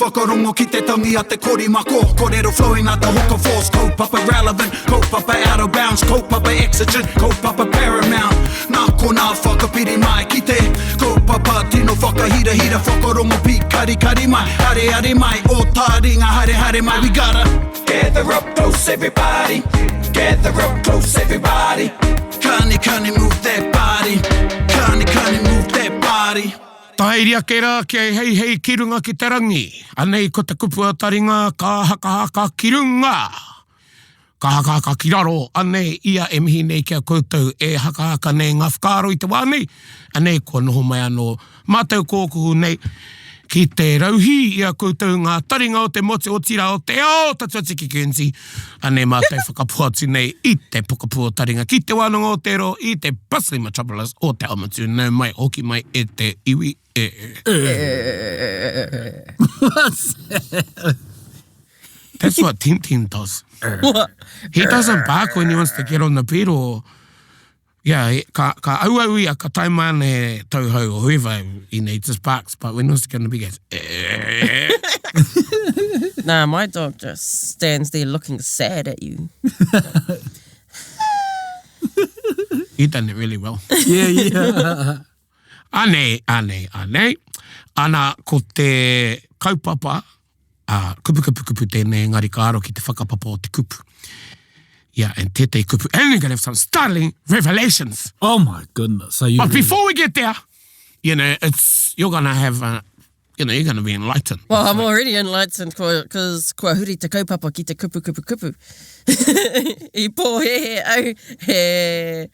Whakarongo ki te tangi a te korimako Korero flowing like the hook of force Kaupapa relevant, kaupapa out of bounds Kaupapa exigent, kaupapa paramount Nā konā whakapiri mai ki te Kaupapa tino whakahirahira Whakarongo pīkarikari mai Areare mai, o tāringa haere haere mai We gotta gather up close everybody Gather up close everybody Kani kani move that body Kani kani move that body Tāiri ake rā kia heihei ki runga ki te rangi. Anei ko te kupu a taringa ka hakahaka ki runga! Ka hakahaka ki raro, anei ia e mihi nei ki a koutou e hakahaka nei ngā whakaaro i te wā nei, anei kua noho mai anō mātou kōkuhu nei ki te rauhī i a koutou ngā taringa o te motu otirā o te ao tatu atu ki Guernsey, anei mātou whakapoatu nei i te pokapū o taringa ki te wānanga o te ro i te bustling metropolis o Te Awamutu, nau mai hoki mai e te iwi e. That's what Tintin does. What? He doesn't bark when he wants to get on the bed or yeah, he, ka, ka auau ia, ka tae mai ana he tauhou or whoever, you know, he just barks, but when he wants to get on the bed, he goes, eh. Nah, my dog just stands there looking sad at you. He done it really well. Yeah, yeah. Anei, anei, anei. Ana, ko te kaupapa, ā, kupu, kupu, kupu tēnei, engari ka aro ki te whakapapa o te kupu. Yeah, and tētahi kupu, and we're gonna have some startling revelations. Oh my goodness. So you But before we get there, you know, it's, you're gonna have a, you know, you're gonna be enlightened. Well, I'm already enlightened because kua huri te kaupapa ki te kupu, kupu, kupu. I pōhēhē au he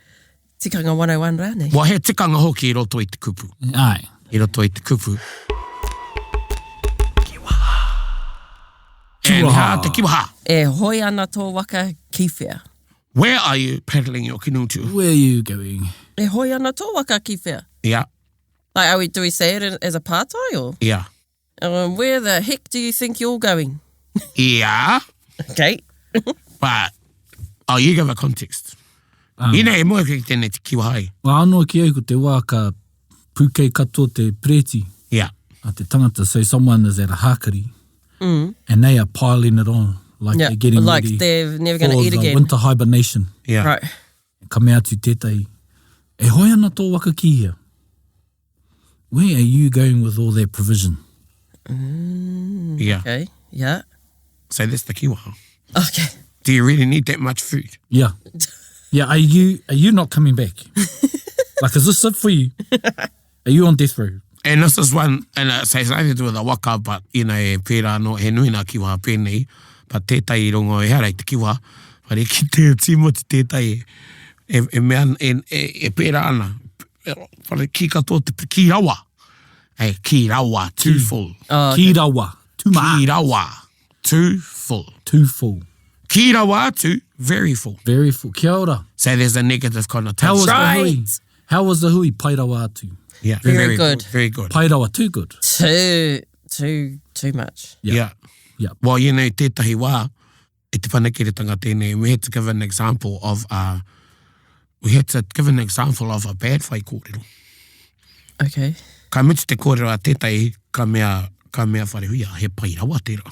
tikanga 101 rānei. Well, he tikanga hoki i roto i te kupu. Ae. I roto i te kupu. And hea te kiwaha. E hoe ana tō waka ki whea? Where are you paddling your canoe to? Where are you going? E hoe ana tō waka ki whea? Yeah. Like, are we, do we say it as a pātai or? Yeah. Um, where the heck do you think you're going? Yeah. Okay. But, oh, you give a context. Um, Ina e moe ki tēnei te kiwahai. Well, anō ki au ko te wā ka pūkei katoa te pereti yeah. a te tangata. So someone is at a hākari mm. and they are piling it on like yeah, they're getting like ready they're never gonna eat again. winter hibernation. Yeah. Right. Ka mea atu tētahi, e hoe ana tō waka ki hea? Where are you going with all that provision? Mm, yeah. Okay, yeah. So that's the kiwaha. Okay. Do you really need that much food? Yeah. Yeah, are you are you not coming back? like, is this it for you? Are you on death row? And this is one, and it says nothing to do with the waka, but, you know, e pērā anō, he nui nā kiwaha pēnei, but tētahi i rongo, ehara i te kiwaha, but e kite e Tīmoti tētahi e, e mea, e, e, e pērā ana, Whare kī katoa te kī rawa. Hey, kī rawa, too full. Oh, okay. Kī rawa, too much. Kī rawa, too full. Too full. Kī rawa atu, very full. Very full. Kia ora. So there's a negative connotation. How was right. the hui? How was the hui? Pai rawa atu. Yeah. Very, very good. Very good. Pai rawa, too good. Too, too, too much. Yeah. yeah. Yeah. Well, you know, tētahi wā, e te whanakeretanga tēnei, we had to give an example of a, we had to give an example of a bad whaikōrero. Okay. Ka mutu te kōrero a tētahi, ka mea, ka mea Wharehuia, he pai rawa tērā.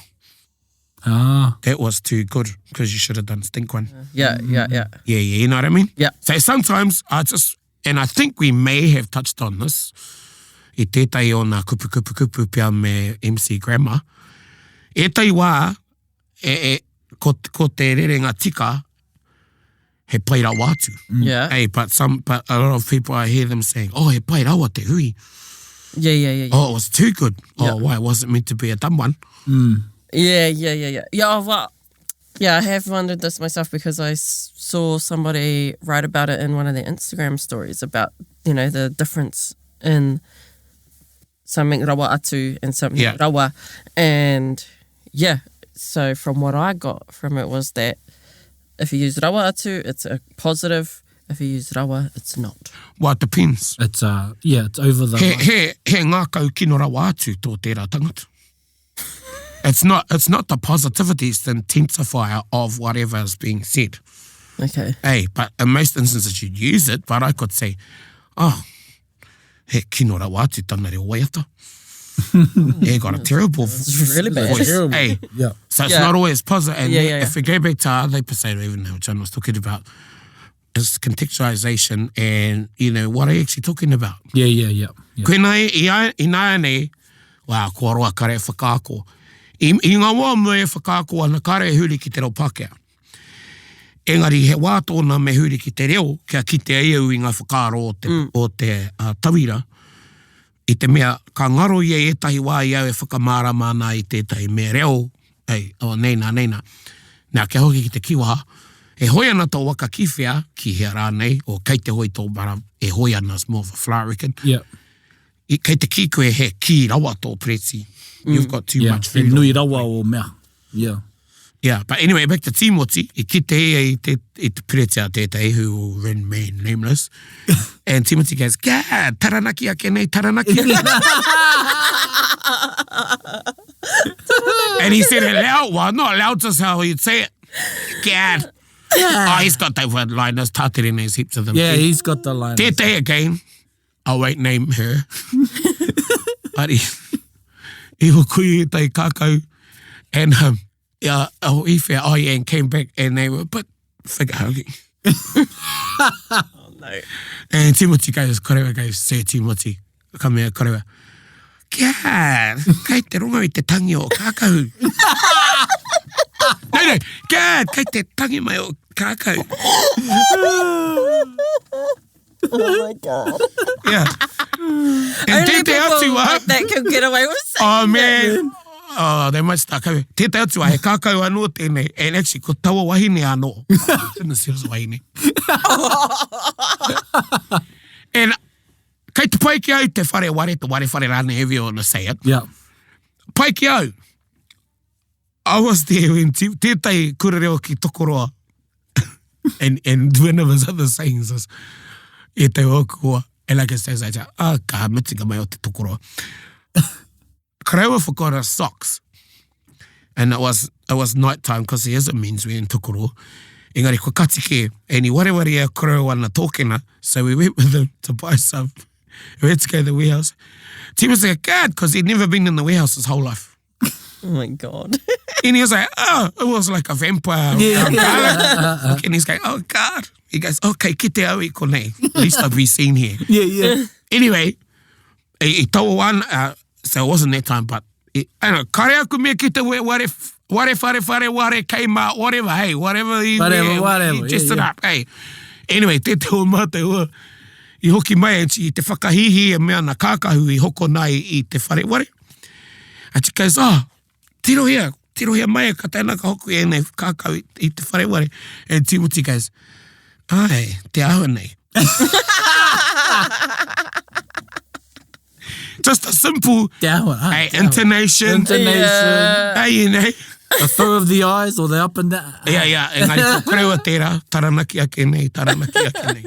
Ah. That was too good, because you should have done stink one. Yeah, yeah, yeah. Yeah, yeah, you know what I mean? Yeah. So sometimes I just, and I think we may have touched on this, i tētahi o nā kupu kupu kupu pea me MC Grammar, ētahi wā, e, e, ko, ko te rerenga tika, he pai rawa atu. Mm. Yeah. Hey, but some, but a lot of people I hear them saying, oh, he pai rawa te hui. Yeah, yeah, yeah. yeah. Oh, it was too good. Oh, yeah. why, it wasn't meant to be a dumb one. Mm. Yeah, yeah, yeah, yeah. Yeah, well, yeah, I have wondered this myself because I saw somebody write about it in one of their Instagram stories about, you know, the difference in something rawa atu and something yeah. rawa. And yeah, so from what I got from it was that if you use rawa atu, it's a positive. If you use rawa, it's not. Well, it depends. It's, uh, yeah, it's over the... He, he, he ngākau kino rawa atu tō tērā tangata. It's not, it's not the positivity, it's the intensifier of whatever is being said. Okay. Hey, but in most instances you'd use it, but I could say, oh, he kino rawa atu tana reo waiata. He got a terrible It's really bad. voice. Terrible. Hey. Yeah. So it's Yeah. not always positive. And Yeah, yeah, if we go back to other episode, even though John was talking about, is contextualization and, you know, what are you actually talking about? Yeah, yeah, yeah. yeah. Koe nei, i, ai, i nāianei, wā, kua roa kare e whakaako. I, I ngā wā mua e whakaako ana, kare e huri ki te reo Pākehā. Engari he wā tōna me huri ki te reo kia kite ai au i ngā whakaaro o te, mm. o te uh, tauira, i te mea ka ngaro ia i ētahi wā i au e whakamārama ana i tētahi mea reo, ei, oh, nei nā, nei nā. Nā, kia hoki ki te kiwaha, e hoe ana tō waka ki whea, ki hea rānei, o kei te hoe tō mara, e hoe ana is more of a fly, I reckon. Yeah. I, kei te kī koe he kī rawa tō pereti. You've got too Yeah. much He food. nui rawa o mea. Yeah. Yeah, but anyway, back to Timoti, i kite ia i te, i te pereti a tētahi who will remain nameless. and Timoti goes, God, Taranaki ake nei, Taranaki ake nei. and he said it loud, well, not loud, just how you'd say it. God. Oh, he's got that one liners, tātere nei, heaps of them. Yeah, he's got the line. Tētahi again, I won't name her. But i, i hokui i tai kākau. And um, yeah, oh, i whea, oh yeah, and came back and they were, but figure hugging. Oh, no. And Timothy goes, korewa goes, Sir Timothy, come here, korewa. Kia, kei te rongo i te tangi o kākahu. no, no, kia, kei te tangi mai o kākahu. Oh my god. Yeah. And Only tētahi people atu, like that can get away with saying Oh man. Oh, they might start coming. Tētahi atu, he kākau anō tēnei. And actually, ko taua wahine anō. Goodness, he was a wahine. And kei te pai ki au te whare ware, te ware whare rānei, however you want to say it. Yeah. Pai ki au. I was there when tētahi kura reo ki Tokoroa. and, and one of his other sayings is, e te ōku and like I says, I say, ah, ka mutunga mai o te Tokoroa. Karaua forgot her socks. And it was, it was night time because he is a menswear in Tokoroa. Engari ko kati kē, and i wareware a koroua ana tōkena, so we went with him to buy some. We had to go to the warehouse. Tim was like, God, because he'd never been in the warehouse his whole life. Oh my god. And he was like, oh, it was like a vampire. Yeah. And he's going, oh, God. He goes, okay, kite au i konei. At least I've been seen here. Yeah, yeah. Anyway, i, i taua wā, uh, so it wasn't that time, but, i, I don't know, kare aku mea ki te ware, ware, ware, whare, whare, ware, kei mā, whatever, hey, whatever. He, Whatever, he, whatever, He dressed yeah, it yeah. up, hey. Anyway, te te o mātou ua, i hoki mai, i te whakahihi e mea na kākahu i hoko nai i te whare ware. And she goes, oh, tirohia, tirohia mai, ka tēnā ka hoku i ēnei kākau i, i te whare ware. And Timothy goes, ai, te āhua nei. Just a simple Te āhua, ah, hey, te āhua. intonation. Intonation. Yeah. Hey, you know. The throw of the eyes or the up and down. Yeah, yeah. Engari ko korewa tērā, Taranaki ake nei, Taranaki ake nei.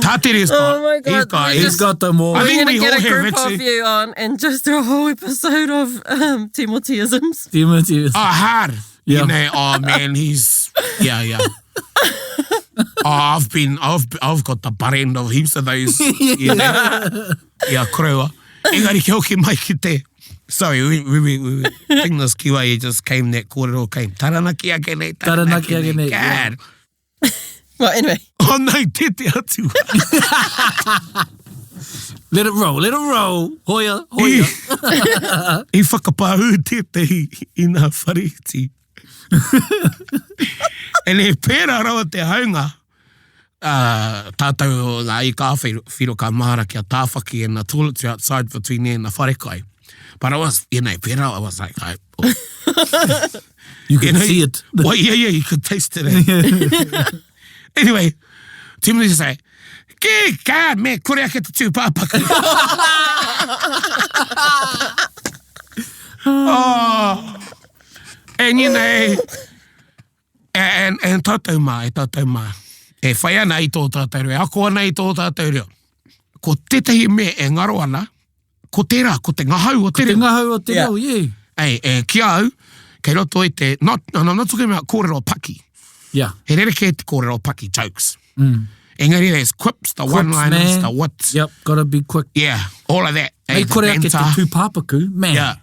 Tātere's got, Oh my God, he's got, we he's He's got them all. I We're think gonna we get all a have group actually. of you on and just do a whole episode of um, Timothyisms. Timothy. Oh, hard. Yeah. You know, oh man, he's yeah, yeah. oh, I've been, I've, I've got the butt end of heaps of those. You know? Yeah, koroua. Engari kia hoki mai ki te. Sorry, we, we, we, we, think this QA just came, that kōrero came. Taranaki ake nei, taranaki, Taranaki ake nei, yeah. God. Well, anyway. Oh no, te te atu. Let it roll, let it roll. Hoia, hoia. I whakapāhū tētahi i ngā whareiti. And he pērā rawa te haunga, uh, tātou o ngā ika whiro, whiro ka mahara kia tāwhaki and the toilets were outside between there and the wharekai. But I was, you know, pērā, I was like, I, oh, You can you know, see it. Well, yeah, yeah, you could taste it. Eh? anyway, Timothy just like, Good God, man, kore ake te tūpāpaku. oh. And you know, and, and tātou mā, e tātou mā, e whai ana i tō tātou reo, e ako ana i tō tātou reo. Ko tētahi mea e ngaro ana, ko tērā, ko te ngahau o te Te reo. ngahau o te Yeah. reo, yeah. Ei, e, ki au, kei roto i te, not, no, I'm not talking about kōrero paki. Yeah. He rerekē te kōrero paki jokes. Mm. Engari there's quips, the one-liners, the what. Yep, gotta be quick. Yeah, all of that. Mei the kore ake te banter. tūpāpaku, man. Yeah,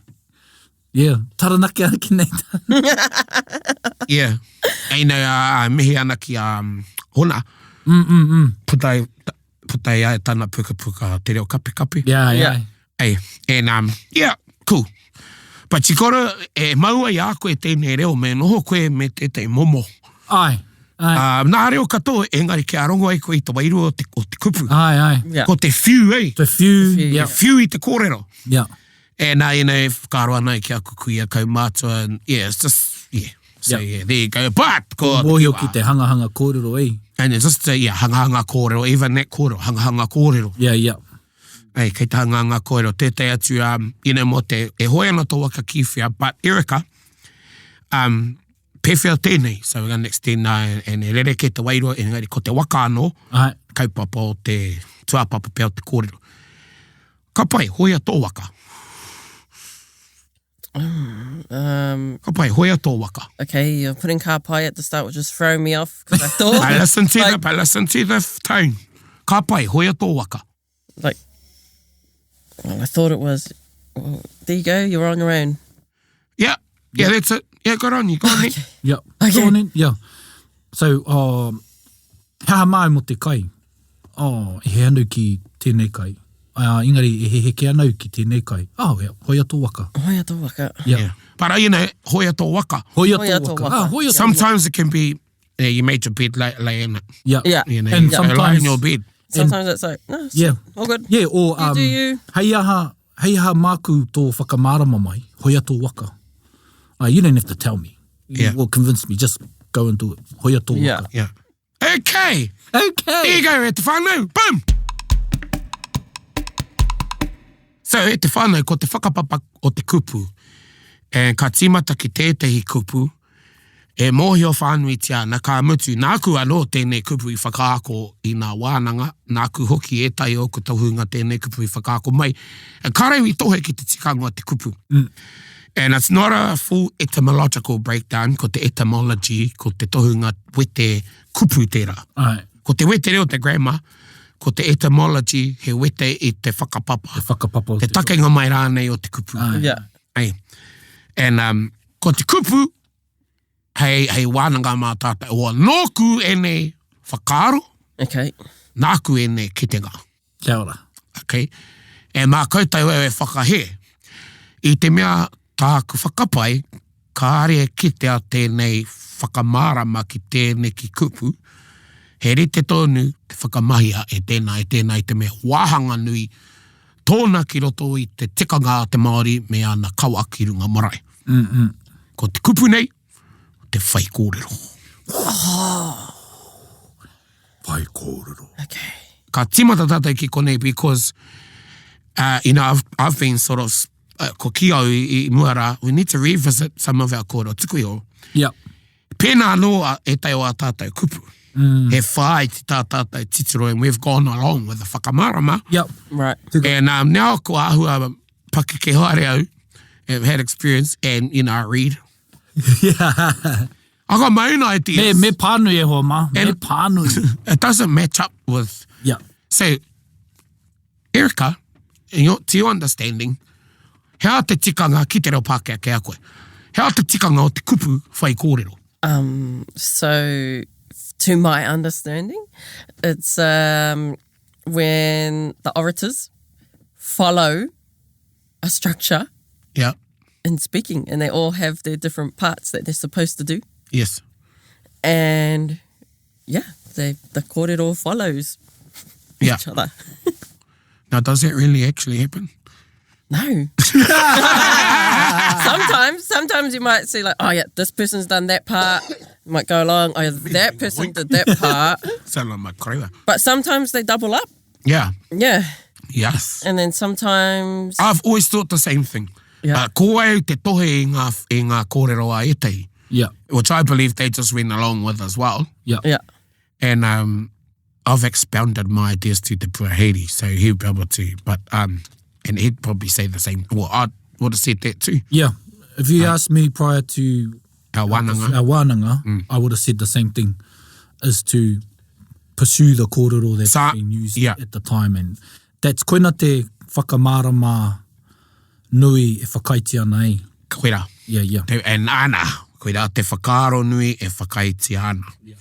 Yeah, Taranaki ake nei. yeah. Ei nei, uh, mihi ana ki a um, Hona. Mm, mm, mm. Puta, puta i ai tana pukapuka te reo kapekape. Yeah, yeah. Yeah. Ei, and um, yeah, cool. But you gotta, e maua i a koe tēnei reo, me noho koe me tētahi momo. Ai, ai, Uh, nā reo katoa, engari kia rongo ai koe i te wairua o te, o te kupu. ai, ai. Yeah. Ko te whiu, ei. Te whiu, whiu, yeah, Whiu i te kōrero. yeah. E nā, you know, e whakaaro ana ki aku kuia kaumātua, and yeah, it's just, yeah. So Yeah. yeah, there you go. But, ko Mōhio ki te hangahanga kōrero, eh? And it's just, uh, yeah, hangahanga kōrero, even that kōrero, hangahanga kōrero. Yeah, yeah. Ei, kei te hangahanga kōrero, tētahi atu, um, you know, mō te, e hoe ana tō waka ki whea, but Erica, um, pēwhea tēnei? So we're gonna extend uh, and e rerekē te wairua, engari ko te waka anō, Ai. kaupapa o te tūāpapa pea o te kōrero. Ka pai, hoea tō waka. Um, Ka pai, hoea tō waka. okay, you're putting ka pai at the start, which is throwing me off because I thought I listen to like, the, I listen to the tone. Ka pai, hoea tō waka. like, well, I thought it was. Well, there you go. You're on your own. Yeah, yeah, that's it. Yeah, good on you. Go on, then. Yeah. Okay. Go on then. Yeah. So, um, he aha māu mō te kai? Oh, e he anu ki tēnei kai. Uh, engari, e he heke anau ki tēnei kai. Oh, yeah. Hoia tō waka. Hoea tō waka. Yeah. Yeah. But, uh, you know, hoea tō waka. Hoia Hoia tō tō waka. waka. Ah, hoia tō Sometimes it can be, yeah, you made your bed, lay, lay in it. Yeah. Yeah. You know, And you lie in sometimes- your bed. Sometimes it's like, no, it's Yeah. all good. Yeah, or You um, do you. hei aha, hei aha māku tō whakamārama mai, hoia tō waka. Uh, you don't have to tell me. You Yeah. will convince me, just go and do it. Hoia tō Yeah. waka. Yeah. Okay. There Okay. you go, e te whānau. Boom! So, e te whānau, ko te whakapapa o te kupu, and ka tīmata ki tētehi kupu, e mōhio whānuitia ana, ka mutu, nāku anō tēnei kupu i whakaako i ngā wānanga, nāku hoki ētahi o ōku tohunga tēnei kupu i whakaako mai, and kāre i tohe ki te tikanga o te kupu. And it's not a full etymological breakdown, ko te etymology, ko te tohunga wete kupu tērā. Ai, Ko te wete reo te grammar, ko te etymology he wete i te whakapapa. te whakapapa o Te te takenga mai rānei o te kupu. Ai. Yeah. Ai. And um, ko te kupu, hei, hei wānanga mā tātou. O, nōku ēnei whakaaro, Okay. nāku ēnei kitenga. Kia ora. Okay? E mā koutou au e whakahē. I te mea tāku whakapae, kāre e kitea tēnei whakamārama ki tēneki kupu, he rite tonu te whakamahia e tēnā, e tēnā i te mea wāhanga nui tōna ki roto i te tikanga a te Māori me ana kawa ki runga marae. Mm -mm. Ko te kupu nei, ko te whaikōrero. Whaikōrero. Okay. Ka tīmata tātou ki konei because, uh, you know, I've, I've been sort of, uh, ko ki au i, i mua rā, we need to revisit some of our kōrero tuku iho. Yeah. Pēnā anō a ētahi o ā tātou kupu. Mm. He whāiti tā tātou titiro and we've gone along with the whakamārama. Yep. Right. And um, now ko āhua pakeke haere au, have had experience and, you know, I read. Yeah. I got my own ideas. Me, me pānui e hoa mā. Me And- pānui. It doesn't match up with... Yeah. So, Erica, in your, to your understanding, he aha te tikanga ki te reo Pākehā ki a koe? He aha te tikanga o te kupu whai kōrero? Um, so, to my understanding, it's um, when the orators follow a structure Yeah. in speaking and they all have their different parts that they're supposed to do. Yes. And yeah, they, the kōrero follows Yeah. each other. Now, does that really actually happen? No. sometimes, sometimes you might see like, oh yeah, this person's done that part. You might go along, oh yeah, that person did that part. Sound like my koroua. But sometimes they double up. Yeah. Yeah. Yes. And then sometimes I've always thought the same thing. Yeah. Uh, ko au te tohe i ngā, i ngā kōrero a ētahi, Yeah. which I believe they just went along with as well. Yeah. Yeah. And um, I've expounded my ideas to Te Puahiri, so he'll be able to, but, um, and he'd probably say the same. Well, I would have said that too. Yeah. If you asked me prior to Our wānanga. our wānanga, I would have said the same thing, is to pursue the kōrero that's Sa, being used yeah. at the time and that's koina te whakamārama nui e whakaaetia ana ai. Koira. Yeah, yeah. Te, and ana, koira te whakaaro nui e whakaaetia ana. Yeah.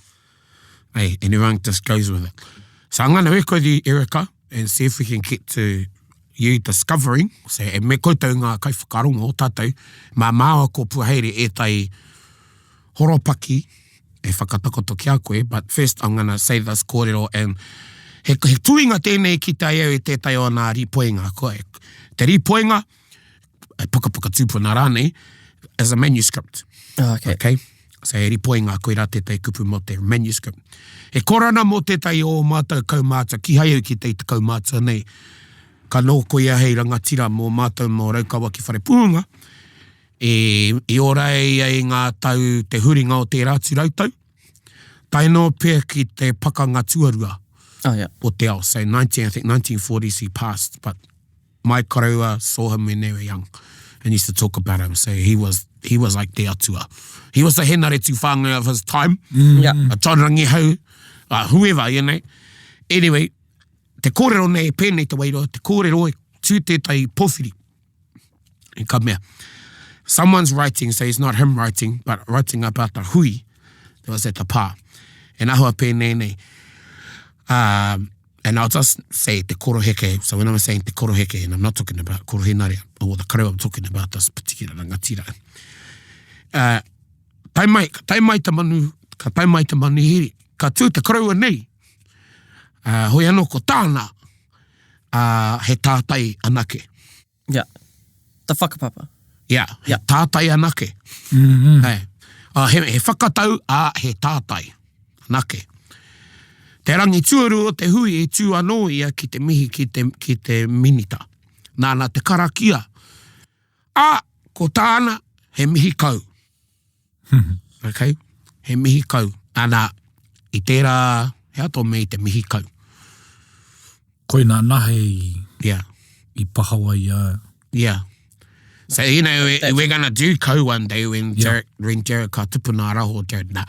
Hey, and everyone just goes with it. So I'm gonna work with you, Erica, and see if we can get to you discovering, so, e me koutou ngā kaiwhakarongo o tātou, mā māua ko Puaheire ētahi horopaki e whakatakoto ki a koe, but first I'm gonna say this kōrero and he, he tuinga tēnei ki te au i tētahi o nā ripoinga. Ko, te ripoinga, e pukapuka tūpuna rānei, is a manuscript. Oh, okay. Okay? So he ripoinga, koirā tētahi kupu mō te manuscript. He korana mō tētahi o ō mātou kaumātua, kīhai au ki te i te kaumātua nei, ka noho koia hei rangatira mō mātou mō Raukawa ki Wharepūhunga, e, i ora ai ia i ngā tau te huringa o tērā atu rautau, tae noa pea ki te pakanga tuarua oh, yeah. o te ao. So 19, I think 1940s he passed, but my koroua saw him when they were young and used to talk about him. So he was he was like te atua. He was the Henare Tūwhāngai of his time. Mm. Yeah. A John Rangihau, uh, whoever, you know. Anyway, te kōrero nei, pēnei te wairua, te kōrero e tū tētahi pōwhiri. E ka mea. Someone's writing, so it's not him writing, but writing about the hui that was at the pā. And ahua pēnei nei. Um, and I'll just say te koroheke, so when I'm saying te koroheke, and I'm not talking about korohinare or the karaua, I'm talking about this particular rangatira. Uh, tae mai, ka tae mai te manu, ka tae mai te manuhiri, ka tū te koroua nei, uh, hoi anō ko tāna, uh, he tātai anake. Yeah. The whakapapa. Yeah, he Yeah. tātai anake. Mm -hmm. Hey. Uh, he, he whakatau, a he tātai anake. Te rangi tuarua o te hui e tū anō ia ki te mihi ki te, ki te minita. Nāna te karakia. A, ko tāna, he mihi kau. Okay? He mihi kau. Ana, i tērā, he ato me i te mihi kau. Koina nahe i, Yeah. i pahawa i a... Yeah. So, you know, we, we're gonna do kau one day when Yeah. Jared, when Jared ka tupuna raho, Jared, nah.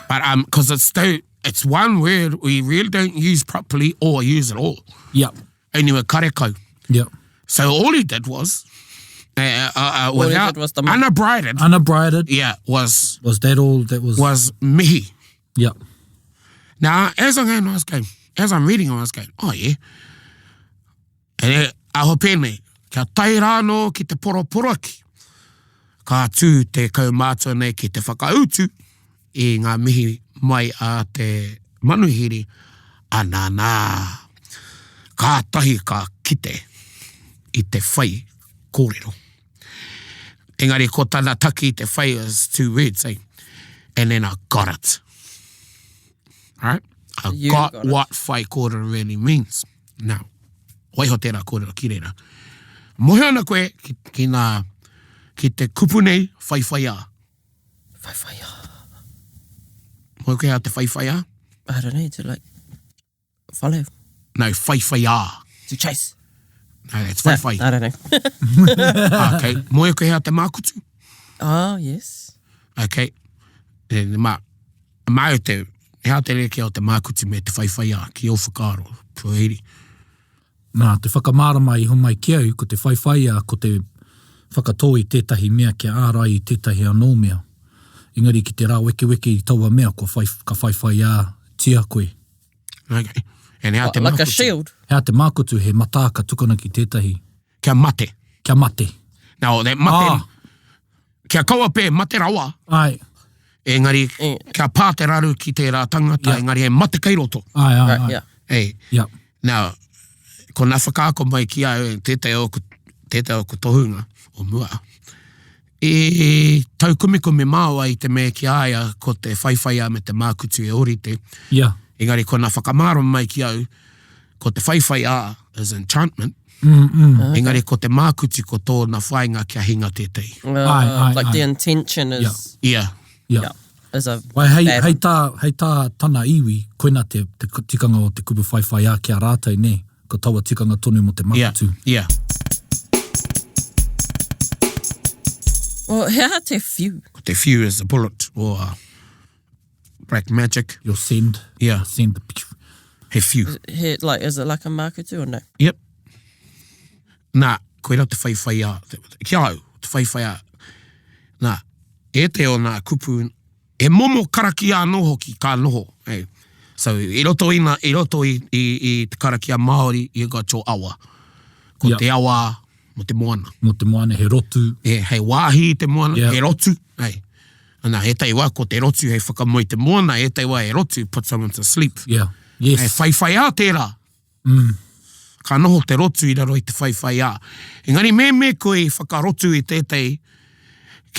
But, um, cause it's still, it's one word we really don't use properly or use at all. Yep. Anyway, karekau. Yep. So all he did was, uh, uh, uh, he without, did was the- unabrided, Unabrided. yeah, was, Was that all that was... was mihi. Yep. Now, as I'm going, I was going, as I'm reading, I was going, oh yeah. And e, aho pēnei, kia tae rānō ki te poroporoaki, ka tū te kaumātua nei ki te whakautu i ngā mihi mai a te manuhiri, ananā, kātahi ka kite i te whai kōrero. Engari ko tana taki i te whai is two words, eh? And then I got it. Right? I You got, got it. what whai kōrero really means. Now, waiho tērā kōrero ki reira. Mohe ana koe ki, ki, nā, ki te kupu nei, whaiwhaiā. Whaiwhaiā. Moe koe a te whaiwhaiā? I don't know, to like follow, No, whaiwhaiā. to chase. No, that's whaiwhai. I don't know. okay. Moe koe a te mākutu? oh, yes. Okay. E, mā, māu te, he aha te rerekē o te mākutu me te whaiwhaiā ki ō whakaaro, puahiri. Nā, te whakamārama i homai ki au, ko te whaiwhaiā, ko te whakatō i tētahi mea kia ārai i tētahi anō mea. Engari ki te rāwekeweke i taua mea, kua whai, ka whaiwhaiātia koe. Okay. And he aha te Like a mākutu? shield. He aha te mākutu, he matā ka tukuna ki tētahi. Kia mate. Kia mate. Now, that mate, Ah. kia kaua pē, mate rawa. Ai. Engari, Mm. kia pā te raru ki tērā tangata, Yeah. engari he mate kei roto. Ai, ai, Right, ai. yeah. Hey. Yeah. Now, ko nā whakaako mai ki a au, tētahi o, tētahi o ko tohunga o mua, e taukumekume māua i te mea ki a ia ko te whaiwhaiā me te mākutu e ōrite. Yeah. Engari ko nā whakamārama mai ki au, ko te whaiwhaiā is enchantment, Mm, mm. engari ko te mākutu ko tōna whāinga kia hinga tētahi. Uh, Ai, ai, like ai. the intention is Yeah. Yeah. yeah, is a Wai, hei, bad hei, tā, hei tā tana iwi, koina te, te tikanga o te kupu whaiwhaiā ki a rātou, nē? Ko taua tikanga tonu mō te Yeah. makutu. Yeah. Well, he aha te whiu? Ko te whiu is a bullet or a Black magic. Your send. Yeah. Send the He whiu. He, like, is it like a mākutu or no? Yep. Nā, koirā te whaiwhaiā, ki a au, te whaiwhaiā. Nā, ētahi o nā kupu, he momo karakia anō hoki ka noho. Hey. So, i roto i, i, roto i, i, i te karakia Māori, you got your awa. Ko yep. te awa mo te moana. Mo te moana, he rotu. He, hei wāhi i te moana, yeah. he rotu. Hey. Ana, ētahi wā ko te rotu hei whakamoe te moana, ētahi wā he rotu put someone to sleep. Yeah. Yes. He whaiwhaiā tērā. Mm. Ka noho te rotu i raro i te whaiwhaiā. Engari me me koe i whakarotu i tētahi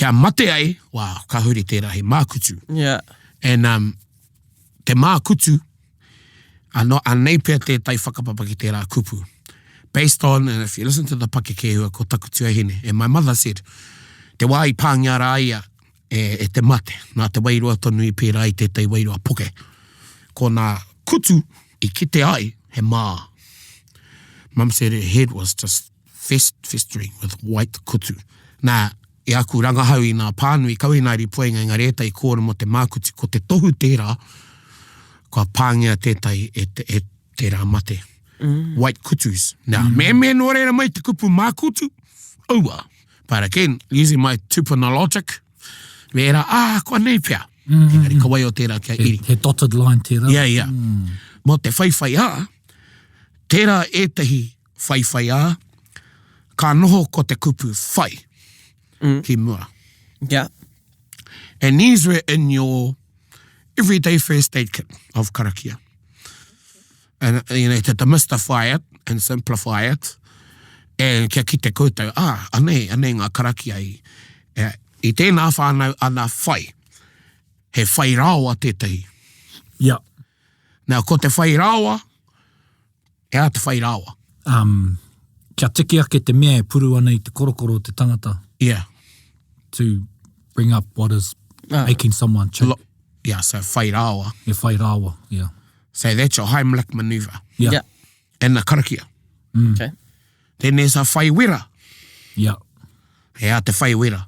kia mate ai, wā, ka huri tērā hei mākutu. Yeah. And um, te mākutu, ano, anei pea tētahi whakapapa ki tērā kupu. Based on, and if you listen to the pakekehua, ko taku tuahine, and my mother said, te wā i pāngia rā ia e, e te mate, nā te wairua tonu i pērā i tētahi wairua poke. Ko nā kutu i kite ai, he mā. Mum said her head was just fest, festering with white kutu. Nā, i aku rangahau i nā pānui, kau i nā ripoinga engari ētahi kōrero mō te mākutu, ko te tohu tērā, kua pāngia tētahi e, te, e tērā mate. Mm. White kutus. Now, mm. me me nō reira mai te kupu mākutu, aua. But again, using my tupuna logic, me era, ah, kua nei pea. Mm. Engari, ka waio tērā kia iri. He, he dotted line tērā. Yeah, yeah. Mm. Mō te whaiwhai ā, tērā ētahi whaiwhaiā, ka noho ko te kupu whai mm. ki mua. Yeah. And these were in your everyday first aid kit of karakia. And, you know, to demystify it and simplify it, and kia kite koutou, ah, anei, anei ngā karakia i, e, i tēnā whānau ana whai. He whai rawa tētahi. Yeah. Now, ko te whai rawa, He aha te whai rawa? Um, kia tiki ake te mea e puru ana i te korokoro o te tangata. Yeah. To bring up what is ah. making someone choke. Lo yeah, so whai rawa. Yeah, whai rawa, yeah. So that's your Heimlich maneuver. Yeah. yeah. And the karakia. Mm. Okay. Then there's a whai wera. Yeah. He aha te whai wera?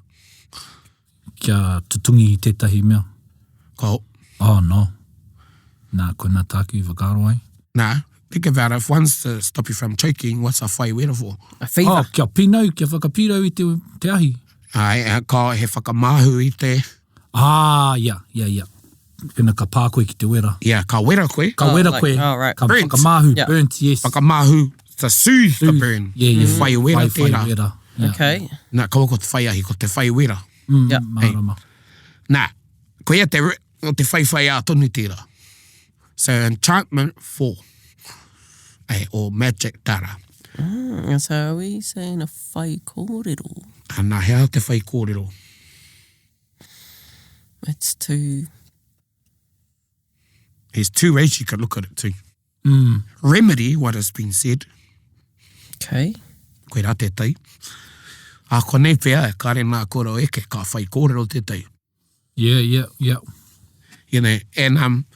Kia tutungi i tētahi mea. Ko. Oh, no. Nā, koinā tāku i whakaaro ai. Nā, think about it, if one's to stop you from choking, what's a whai wera for? A fever. Oh, kia pinau, kia whakapirau i te, te ahi. Ai, ka he whakamāhu i te... Ah, yeah, yeah, yeah. Pena ka pā koe ki te wera. Yeah, ka wera koe. Ka oh, wera like, koe. Oh, right. Ka burnt. whakamāhu, yeah. burnt, yes. Whakamāhu, to soothe, soothe. the burn. Yeah, yeah. Whai wera whai, whai tērā. Wera. Yeah. Okay. Nā, kaua ko te whai ahi, ko te whai wera. Mm, yeah. Mārama. Hey. Nā, koia te, te whaiwhaiā tonu tērā. So, enchantment 4. Hey, or magic tara. Mm, so are we saying a whai kōrero? Nā, he aha te whai kōrero? It's too... There's two ways you could look at it too. Mm. Remedy what has been said. Okay. Koirā tētahi. Ā, konei pea, kāre nā koro eke, ka whai kōrero tētahi. Yeah, yeah, yeah. You know, and um,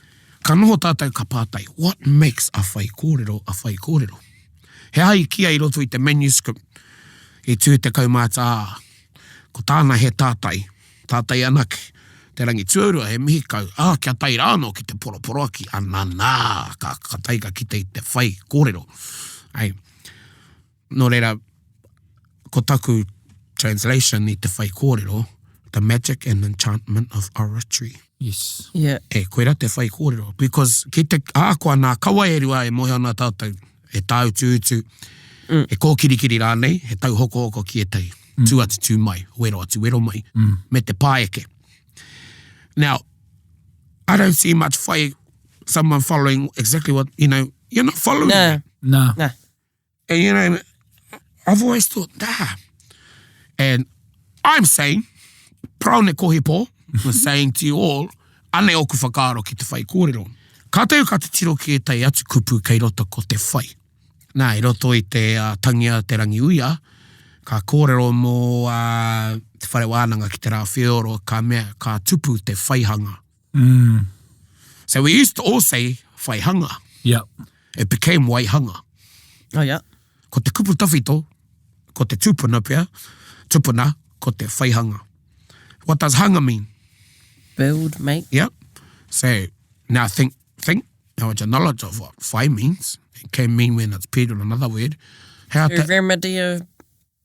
ka noho tātou ka pātai, what makes a whai kōrero a whai kōrero? He aha i kīia i roto i te manuscript i tū te kaumātua, ko tāna he tātai, tātai anake, te rangi tuarua he mihi kau, ā, kia tae rā anō ki te poroporoaki, ananā, ka, ka tae ka kite i te whai kōrero. Ai, nō reira, ko taku translation i te whai kōrero, the magic and enchantment of oratory. Yes. Yeah. E, koira te whai kōrero. Because ki te, ahakoa nā kawa e rua e mōhio ana tātou, he tāutuutu, mm. he kōkirikiri rānei, he tauhokohoko ki ētahi. Mm. Tū atu tū mai, wero atu wero mai, mm. me te pāeke. Now, I don't see much whai, someone following exactly what, you know, you're not following. Nah. Nah. Nah. And you know, I've always thought, nah. And I'm saying, Paraone Kohipo was saying to you all, anei oku whakaaro ki te whai kōrero. Ka tau ka titiro ki ētahi atu kupu kei roto ko te whai. Nā, i roto i te uh, tangi a Te Rangiuia, ka kōrero mō uh, te whare wānanga ki te Rāwheoro, ka mea, ka tupu te whaihanga. Mm. So we used to all say whaihanga. Yeah. It became waihanga. Oh, yeah. Ko te kupu tawhito, ko te tupuna pea, tupuna, ko te whaihanga. What does hanga mean? Build, make. Yep. So, now think, think, now it's a knowledge of what whai means. It can mean when it's paired with another word. How To to, remedy a,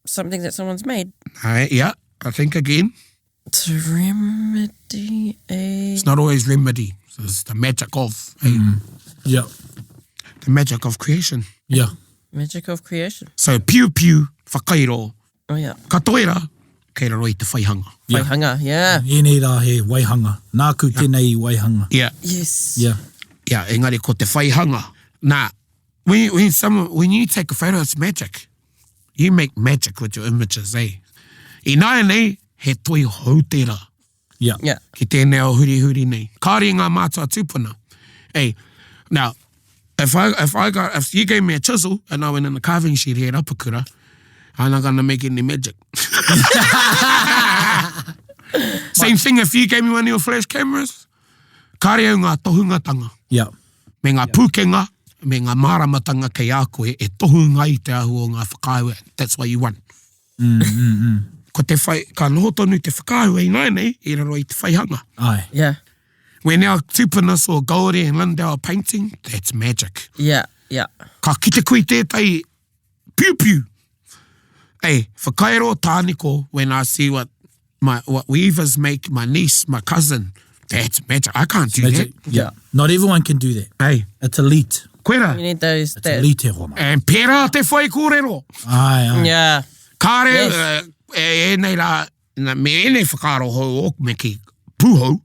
something that someone's made. uh, yeah, I think again, To remedy a... it's not always remedy. So it's the magic of, eh, Yeah. the magic of creation. Yeah. Magic of creation. So piu piu, whakairo, Oh, yeah. katoera, kei raro i te whaihanga. Yeah. Waihanga, yeah. Ēnei rā he waihanga. Nāku tēnei i waihanga. Yeah. Yes. Yeah. Yeah, engari ko te whaihanga. Nā, when, when, someone, when you take a photo, it's magic. You make magic with your images, eh? Ināianei, he toi hou tērā. Yeah. Yeah. Ki tēnei ao hurihuri nei. Kāore i ngā mātua tūpuna. Hey, now, if I, if I got, if you gave me a chisel and I went in the carving shed here at Apakura, I'm not gonna make any magic. Same thing if you gave me one of your flash cameras, kāre au ngā tohungatanga. Yeah. Me ngā pūkenga, me ngā māramatanga kei a koe e tohunga i te ahu o ngā whakaahua. That's why you won. Mm, mm, mm. Ko te whai, ka noho tonu te whakaahua ināianei i raro i te whaihanga. Ai. Yeah. When our tūpuna saw Goldie and Lindauer painting, that's magic. Yeah, yeah. Ka kite koe i tētahi piupiu. Ei, whakairo tāniko when I see what my what weavers make, my niece, my cousin, that's magic. I can't do Magic. that. Yeah. Not everyone can do that. Hey, It's elite. koera. You need those. It's That, elite he roma. And pērā te whai kōrero. Ai, ai. yeah. Kāre, Yes. eh, e ēnei rā, na, me ēnei whakaaro hou o, me ki pūhou,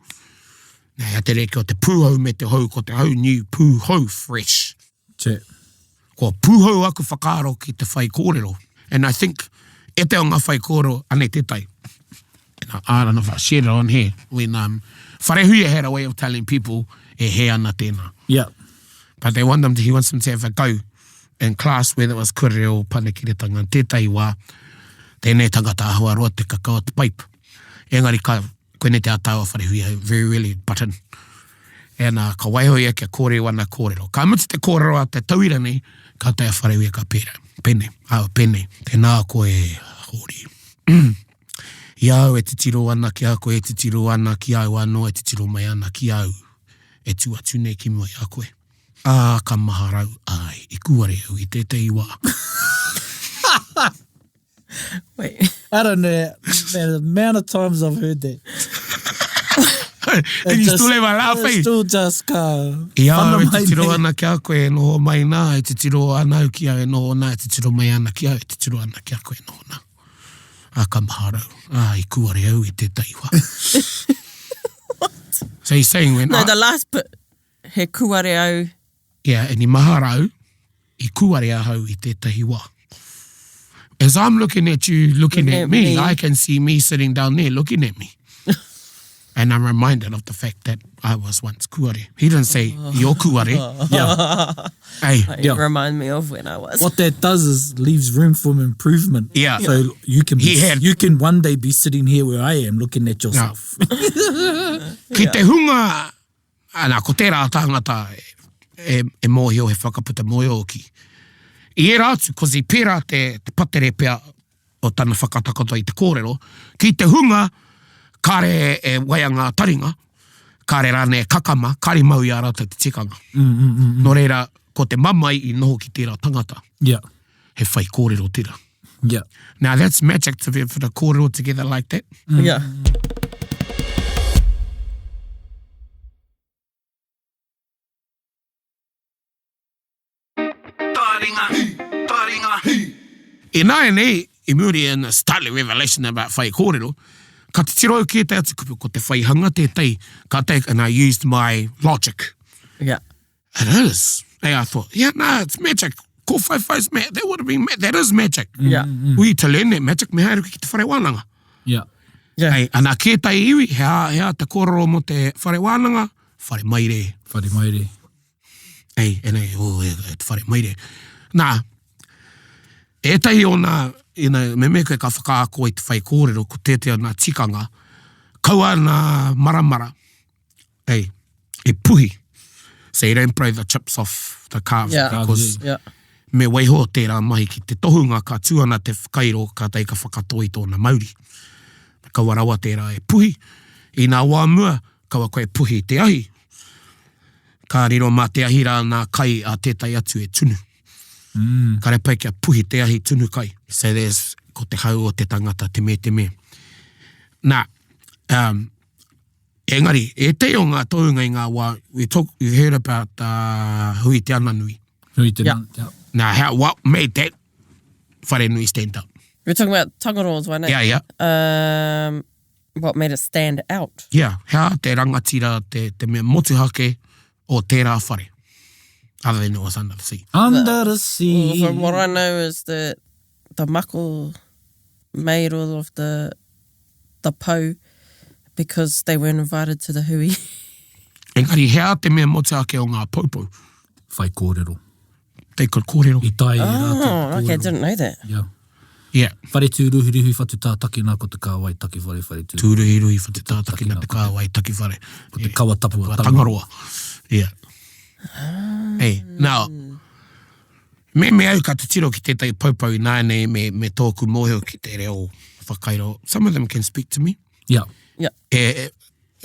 nei, a te reke o te pūhou me te hou, ko te hou new pūhou fresh. Che. Kua pūhou aku whakaaro ki te whai kōrero. And I think, e te o ngā whai kōrero, anei tētai. And I, I don't know if I shared it on here, when um, Wharehuia had a way of telling people e hē ana tēnā. Yeah. But they want them to, he wants them to have a go in class, whether it was kura reo, panekiretanga, tētahi wā, tēnei tangata ahua roa te kakao te pipe. Engari ka, koinei te ataua Wharehuia, very rarely button. And uh, ka waiho ia kia kōrero ana kōrero. Ka mutu te kōrero a te tauira nei, ka tae a Wharehuia ka pērā. Pēnei, ā, pēnei, tēnā koe, Hōri. I a au e titiro ana ki a koe, e titiro ana ki au anō, e titiro mai ana ki au, e tū atu nei ki mua i a koe. Ā, ka maharau, āe, i kūare au i tētehi wā. Wait. I don't know. Man, the amount of times I've heard that. And you still have a laugh, eh? Still just ka. I a au e titiro ana ki a koe e noho mai nā, e titiro ana au ki au e noho nā, e titiro mai ana ki au, e titiro ana ki a koe e noho nā. Ā, ka maharau. Ā, i kūare au i tētahi wā. What? So he's saying when No, I, the last bit. He kūare au. Yeah, and i maharau, i kūare ahau i tētahi wā. As I'm looking at you, looking at, at me, me, I can see me sitting down there looking at me. and I'm reminded of the fact that I was once kūare. He didn't say, you're kūare. Yeah. Hey. Like, yeah. Remind me of when I was. What that does is leaves room for improvement. Yeah. So you can be, He had, you can one day be sitting here where I am looking at yourself. Yeah. Ki te hunga Ana, ko tērā tāngata e, e mōhio he whakaputa mōioki. I ērā atu, cause i pērā te, te patere pea o tana whakatakoto i te kōrero, ki te hunga kāre e waia ngā taringa, kāre rānei e kakama, kāre mau i a rātou te tikanga. Mm, mm, mm, mm. Nō reira, ko te mamae i noho ki tērā tangata. Yeah. He whai kōrero tērā. Yeah. Now that's magic to be able to kōrero together like that. Mm. Yeah. Taringa, taringa. Ināianei, i muri in a startling revelation about whai kōrero, ka titiro au ki ētahi atu kupu, ko te whaihanga tētahi, ka take, and I used my logic. Yeah. It is. Hey, I thought, yeah, nah, it's magic. Ko whaiwhai's ma that would have been, ma that is magic. Yeah. We to learn that magic, me haere ki te whare wānanga. Yeah. Yeah. Hey, ana ki ētahi iwi, he a, he a te kōrero mō te whare wānanga, whare maire. Whare maire. Hey, and hey, oh, e, e, te whare maire. Nā, ētahi o nā, you know, me me koe ka whakaako i te whai kōrero, ko tētahi o nā tikanga, kaua nā maramara, hey, e puhi. So you don't blow the chips off the calves Yeah. because Yeah. me waiho tērā mahi ki te tohunga ka tū ana te whakairo kātahi ka whakatō i tōna mauri. Kaua rawa tērā e puhi. I nā wā mua, kaua koe e puhi i te ahi. Ka riro mā te ahi rā nā kai a tētahi atu e tunu. Mm. Kare pai kia puhi te ahi tunu kai. So there's, ko te hau o te tangata, te me, te me. Nā, um, engari, ētahi o ngā tohunga i ngā wā, we talk, you heard about uh, Hui Te Ananui. Hui Te Yeah. Ananui, yeah. Nā, how, what made that wharenui stand up? We're talking about Tangaroa's one, eh? Yeah, yeah. Um, what made it stand out? Yeah, hea te rangatira, te, te mea motuhake o tērā whare. Other than it was under the sea. Under the sea. Well, from what I know is that the mako made all of the the pou because they weren't invited to the hui. Engari hea te mea motuhake o ngā poupou? Whai kōrero. They could kōrero. I tae e rātou te Oh, okay, kōrero. didn't know that. Yeah. Yeah. Whare tūruhiruhi whatu tātakina ko te kāwai taki whare whare tū. Tūruhiruhi whatu tātakina te kāwai taki whare. Ko te kawa tapu a Tangaroa. Yeah. Hey, now, me me au ka titiro ki tētahi poupou ināianei me, me tōku mōhio ki te reo whakairo. Some of them can speak to me. Yeah. Yeah. E,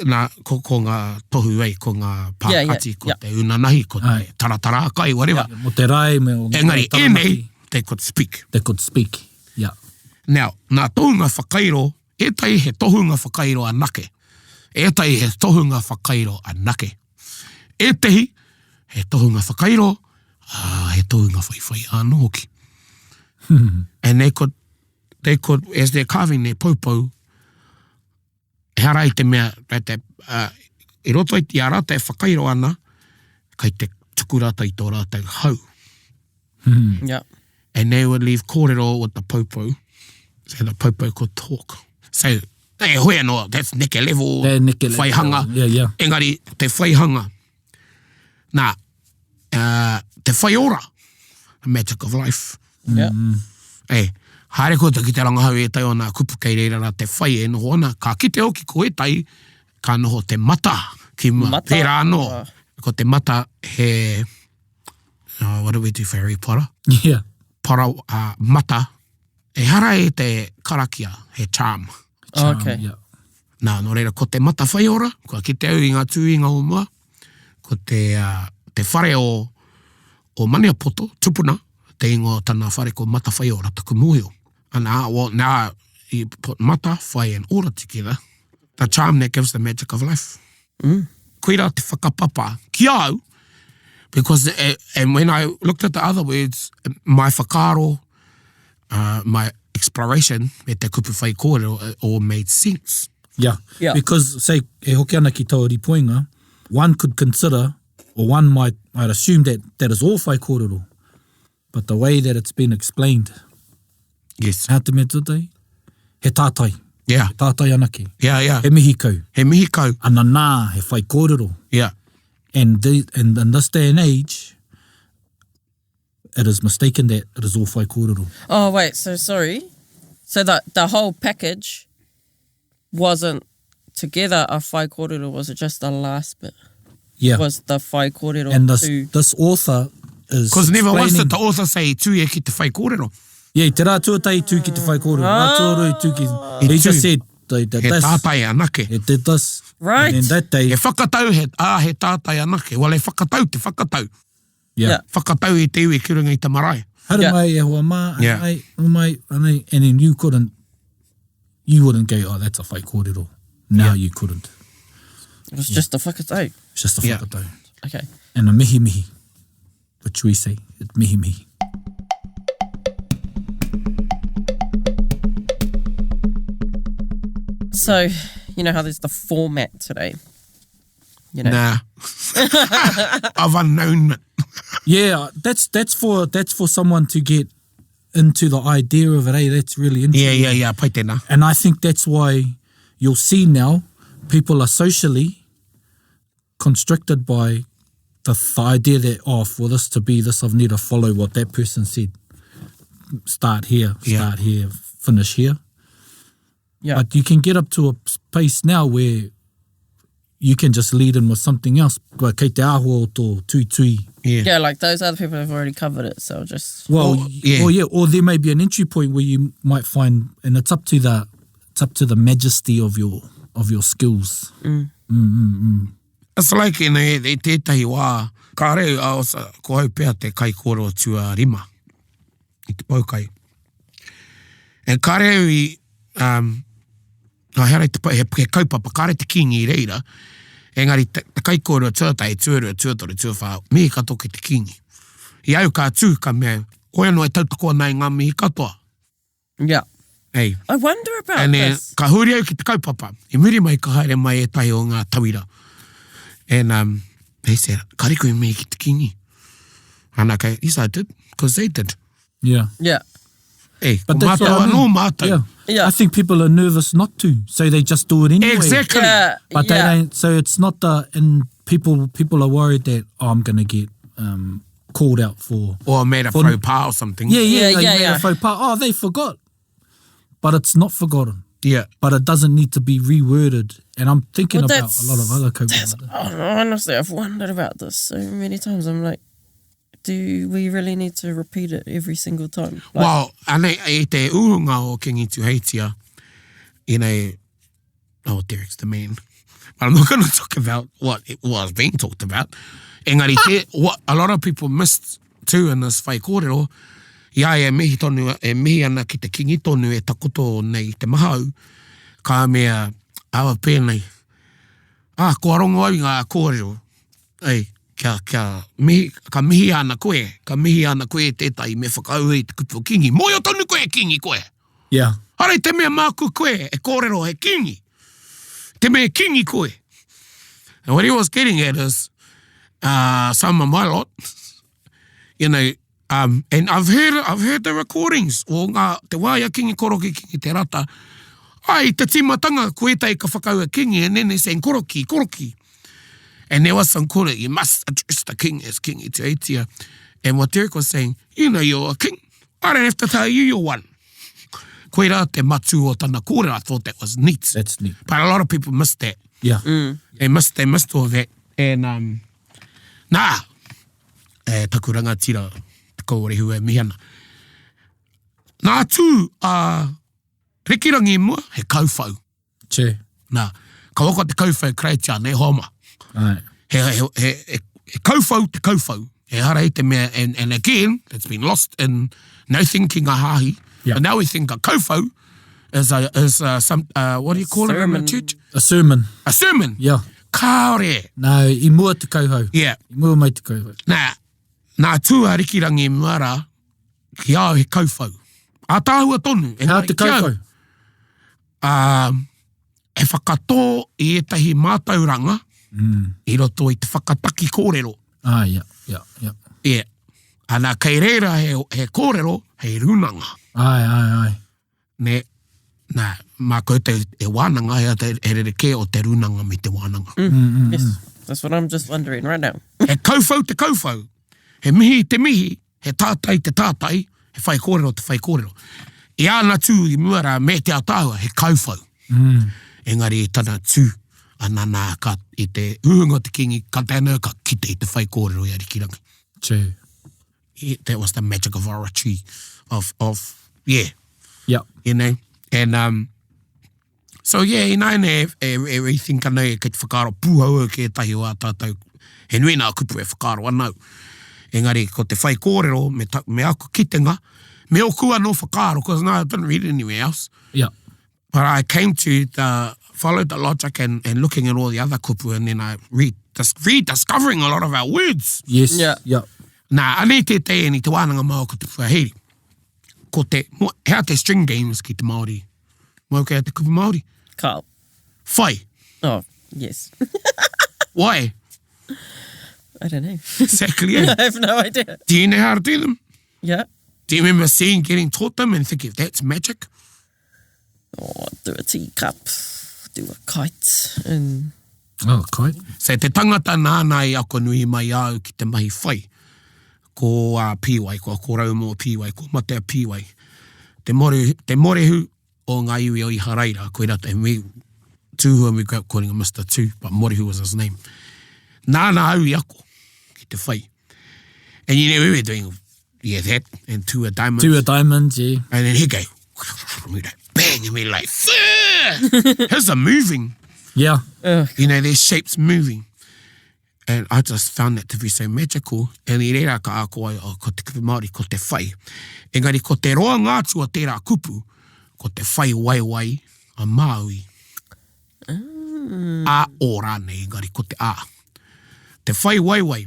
nā, ko, ko ngā tohu ei, ko ngā Yeah, yeah, pākati, ko yeah. te unanahi, ko te Ai. taratarākai, whatever. Yeah, Mo te rae me o Engari, Taranaki, ēnei, they could speak. They could speak. Yeah. Now, nā tohunga whakairo, ētahi he tohunga whakairo anake. Ētahi he tohunga whakairo anake. Ētehi, he tohunga whakairo, ā, he tohunga whaiwhai anō hoki. And they could, they could, as they're carving their poupou, ehara i te mea, kei te, uh, i roto i a rātou e whakairo ana, kei te tuku rātou i tō rātou hau. Hmm. Yeah. And they would leave kōrero with the poupou, so the poupou could talk. So, e hoi anō, that's neke level, That neke level. whaihanga. Yeah, yeah. Engari, te whaihanga. Nā, uh, te whaiora, the magic of life. Yeah. Mm. E, haere koutou ki te rangahau i ētahi o nā kupu kei reira rā te whai e noho ana, ka kite hoki ko ētahi, ka noho te mata ki mua. Mata? Pērā anō, ko te mata he, oh, what do we do for Harry Potter? Yeah. Para, uh, mata, ehara i te karakia, he charm. Charm, Okay. Yeah. Nā, nō reira, ko te mata whaiora, kua kite au i ngā tūinga o mua, ko te, uh, te whare o, o Maniapoto, tupuna, te ingoa o tana whare ko Mata Whaiora, taku mōhio. Ana, well, now you put mata, whai and ora together, the charm that gives the magic of life. Mm. Koira te whakapapa ki au, because, eh, and when I looked at the other words, my whakaaro, uh, my exploration me te kupu whai kōrero, it all made sense. Yeah. Yeah. Because, say, e hoki ana ki taua ripoinga, one could consider, or one might, might assume that that is all whai kōrero. But the way that it's been explained, Yes. hea te mea tuatahi? He tātai. Yeah. He tātai anake. Yeah, yeah. He mihi kau. He mihi kau. Ana nā, he whai kōrero. Yeah. And, the, and in this day and age, it is mistaken that it is all whai kōrero. Oh wait, so sorry. So the the whole package wasn't together a whai kōrero, was it just the last bit? Yeah. Was the whai kōrero and this, to this author is Because never once explaining- did the author say tū e ki te whai kōrero. Yeah, te rā tuatahi tū ki te whai kōrero. Rā tuarua i tū ki... He I just tū. said, they did He this. tātai anake. He did this. Right. And then that day, He whakatau, he, ā, he tātai anake. Well, he whakatau te whakatau. yeah. Yeah. Whakatau i te iwi ki runga i te marae. Haere Yeah. mai e hoa mā, Yeah. anei, umai, anei, and then you couldn't, you wouldn't go, oh, that's a whai kōrero. Now you couldn't. It was just a whakatau. It's just a Yeah. whakatau. Okay. And a mihi mihi, which we say, it's mihi mihi. So you know how there's the format today. You know. Nah. I've unknown it. Yeah, that's that's for that's for someone to get into the idea of it. Eh? That's really interesting. Yeah, yeah, yeah, pai tēnā. And I think that's why you'll see now people are socially constricted by the, the idea that, oh, for this to be this, I've need to follow what that person said. Start here, Yeah. start here, finish here. Yeah. But you can get up to a space now where you can just lead in with something else. Kua Kei te āhua o tō tui tui. Yeah. Yeah, like those other people have already covered it, so just Well, Or- yeah. or yeah, or there may be an entry point where you might find, and it's up to the, it's up to the majesty of your of your skills. It's like you know, i tētahi wā, kāre au, ko au pea te kaikōrero tuarima i te poukai. And kāre au i, um, nā, he ara i te, he, he kaupapa, kāre te kīngi i reira, engari te, te kaikōrero tuatahi, tuarua, tuatoru, tuawhā, mihi katoa ki te kīngi. I au ka tū, ka mea, koe anō e tautoko ana i ngā mihi katoa. Yeah. Hey. I wonder about And then, this. Ka huri au ki te kaupapa. I muri mai ka haere mai ētahi o ngā tauira. And um, they said, kare koe mihi ki te kingi. And I go, yes I did, because they did. Yeah. Yeah. Hey, But ko that's what mātou I mean. anō mātou. Yeah. Yeah. I think people are nervous not to, so they just do it anyway. Exactly. Yeah. But they yeah. don't. So it's not the and people people are worried that oh, I'm going to get um, called out for. Or made a For- faux pas or something. Yeah, yeah, Yeah, they yeah, made yeah. a faux pas. Oh, they forgot. But it's not forgotten. Yeah. But it doesn't need to be reworded. And I'm thinking Well, about that's- a lot of other kaupapa. Oh, honestly, I've wondered about this so many times. I'm like, do we really need to repeat it every single time? Like, Well, anei, i te uhunga o Kingi Tuheitia, you know, oh, Derek's the man. But I'm not going to talk about what it was being talked about. Engari, te, what a lot of people missed too in this whai kōrero, i a ia e mihi tonu, e mihi ana ki te kingi tonu e takoto nei te mahau, ka mea, awa pēnei, ah, kua rongo au i ngā kōrero, ei, kia, kia mihi, ka mihi ana koe, ka mihi ana koe e tētahi me whakaue i te kupu o kingi. Mōhio tonu koe e kingi koe! Yeah. Ara i te mea māku koe e kōrero he kingi. Te mea kingi koe. And what he was getting at is, uh, some of my lot, you know, um, and I've heard, I've heard the recordings o ngā, te wā i a Kingi Koroki, Kingi Te Rata, ai, te tīmatanga, ko ētahi ka whakaua Kingi, and then they saying Koroki, Koroki. And there was some kore, you must address the king as Kingi Te And what Derek was saying, you know you're a king. I don't have to tell you you're one. Koirā te matū o tana kōrero, I thought that was neat. That's neat. But a lot of people missed that. Yeah. Mm. They missed, they missed all that. And, um, nā, e, taku rangatira, te kōrehu e mihi ana. Nā tū a Rikirangi i mua, he kauwhau. Che. Nā, ka waka te kauwhau Karaitiana e hoa ma. Ai. He, he, he, he, he kauwhau te kauwhau. He hara i te mea, and, and again, it's been lost in no thinking a hāhi. Yeah. But now we think a kauwhau is a, is a, some, uh, what do you call it in the Sermon. church? A sermon. A sermon. Yeah. Kāore. Nā, i mua te kauhau. Yeah. I mua mai te kauhau. Nā, nā tū a Rikirangi i mua rā, ki a au he kauwhau. Ātaahua tonu. Hea engari te ki au, kauwhau? Ā, he whakatō i ētahi mātauranga mm. i roto i te whakataki kōrero. Ah, ia, ia, ia. Ia. Ana, kei reira he, he kōrero, he rūnanga. Ai, ai, ai. Ne, nā, mā koutou e wānanga, he, he, he rerekē o te rūnanga me te wānanga. Mm. Mm, mm, yes, that's what I'm just wondering right now. he kauwhau te kauwhau, he mihi te mihi, He tātai te tātai, he whaikōrero te whaikōrero. I āna tū i mua rā me te ataahua, he kauwhau. Mm. Engari i tana tū, ana nā, ka, i te uhunga o te Kīngi, ka tae ana ka kite i te whaikōrero i Arikirangi. True. That was the magic of oratory, of, of, yeah. Yeah. You know, and, um, So yeah, ināianei e, e, e rethink ana e kei te whakaaro pūhau au ki ētahi o ā tātou, he nui nā kupu e whakaaro ana au. Engari ko te whai kōrero me, ta, me aku kitenga, me ōku anō whakaaro, because no, I didn't read anywhere else. Yeah. But I came to the, followed the logic and, and looking at all the other kupu and then I re, dis, rediscovering a lot of our words. Yes. Yeah. Yeah. Nā, anei tētahi ēnei te wānanga māo ko te puaheri. Ko te, hea te string games ki te Māori? Mau kei a te kupu Māori? Kao. Whai. Oh, yes. Why? I don't know. Exactly. Eh? I have no idea. Do you know how to do them? Yeah. Do you remember seeing, getting taught them and thinking, that's magic? Oh, do a teacup, do a kite, and... Oh, kite. So te tangata nāna i ako nui mai au ki te mahi whai, ko a Pīwai, ko a Koraumo Pīwai, ko Matea Pīwai, te, more, te morehu o ngā iwi o Iharaira, koira te me, tūhua me grew up calling him Mr. Tū, but Morehu was his name. Nāna au i ako ki te whai. And you know, we were doing, yeah, that, and two a diamonds. Two a diamonds, yeah. And then he go, and we like, bang, and we like, His are moving. Yeah. You know, their shape's moving. And I just found that to be so magical. And i reira ka ako ai, oh, ko te kupu Māori, ko te whai. Engari ko te roanga atu o tērā kupu, ko te whai waewae a Māui. Mm. A o rānei, engari ko te a. Te whai waewae.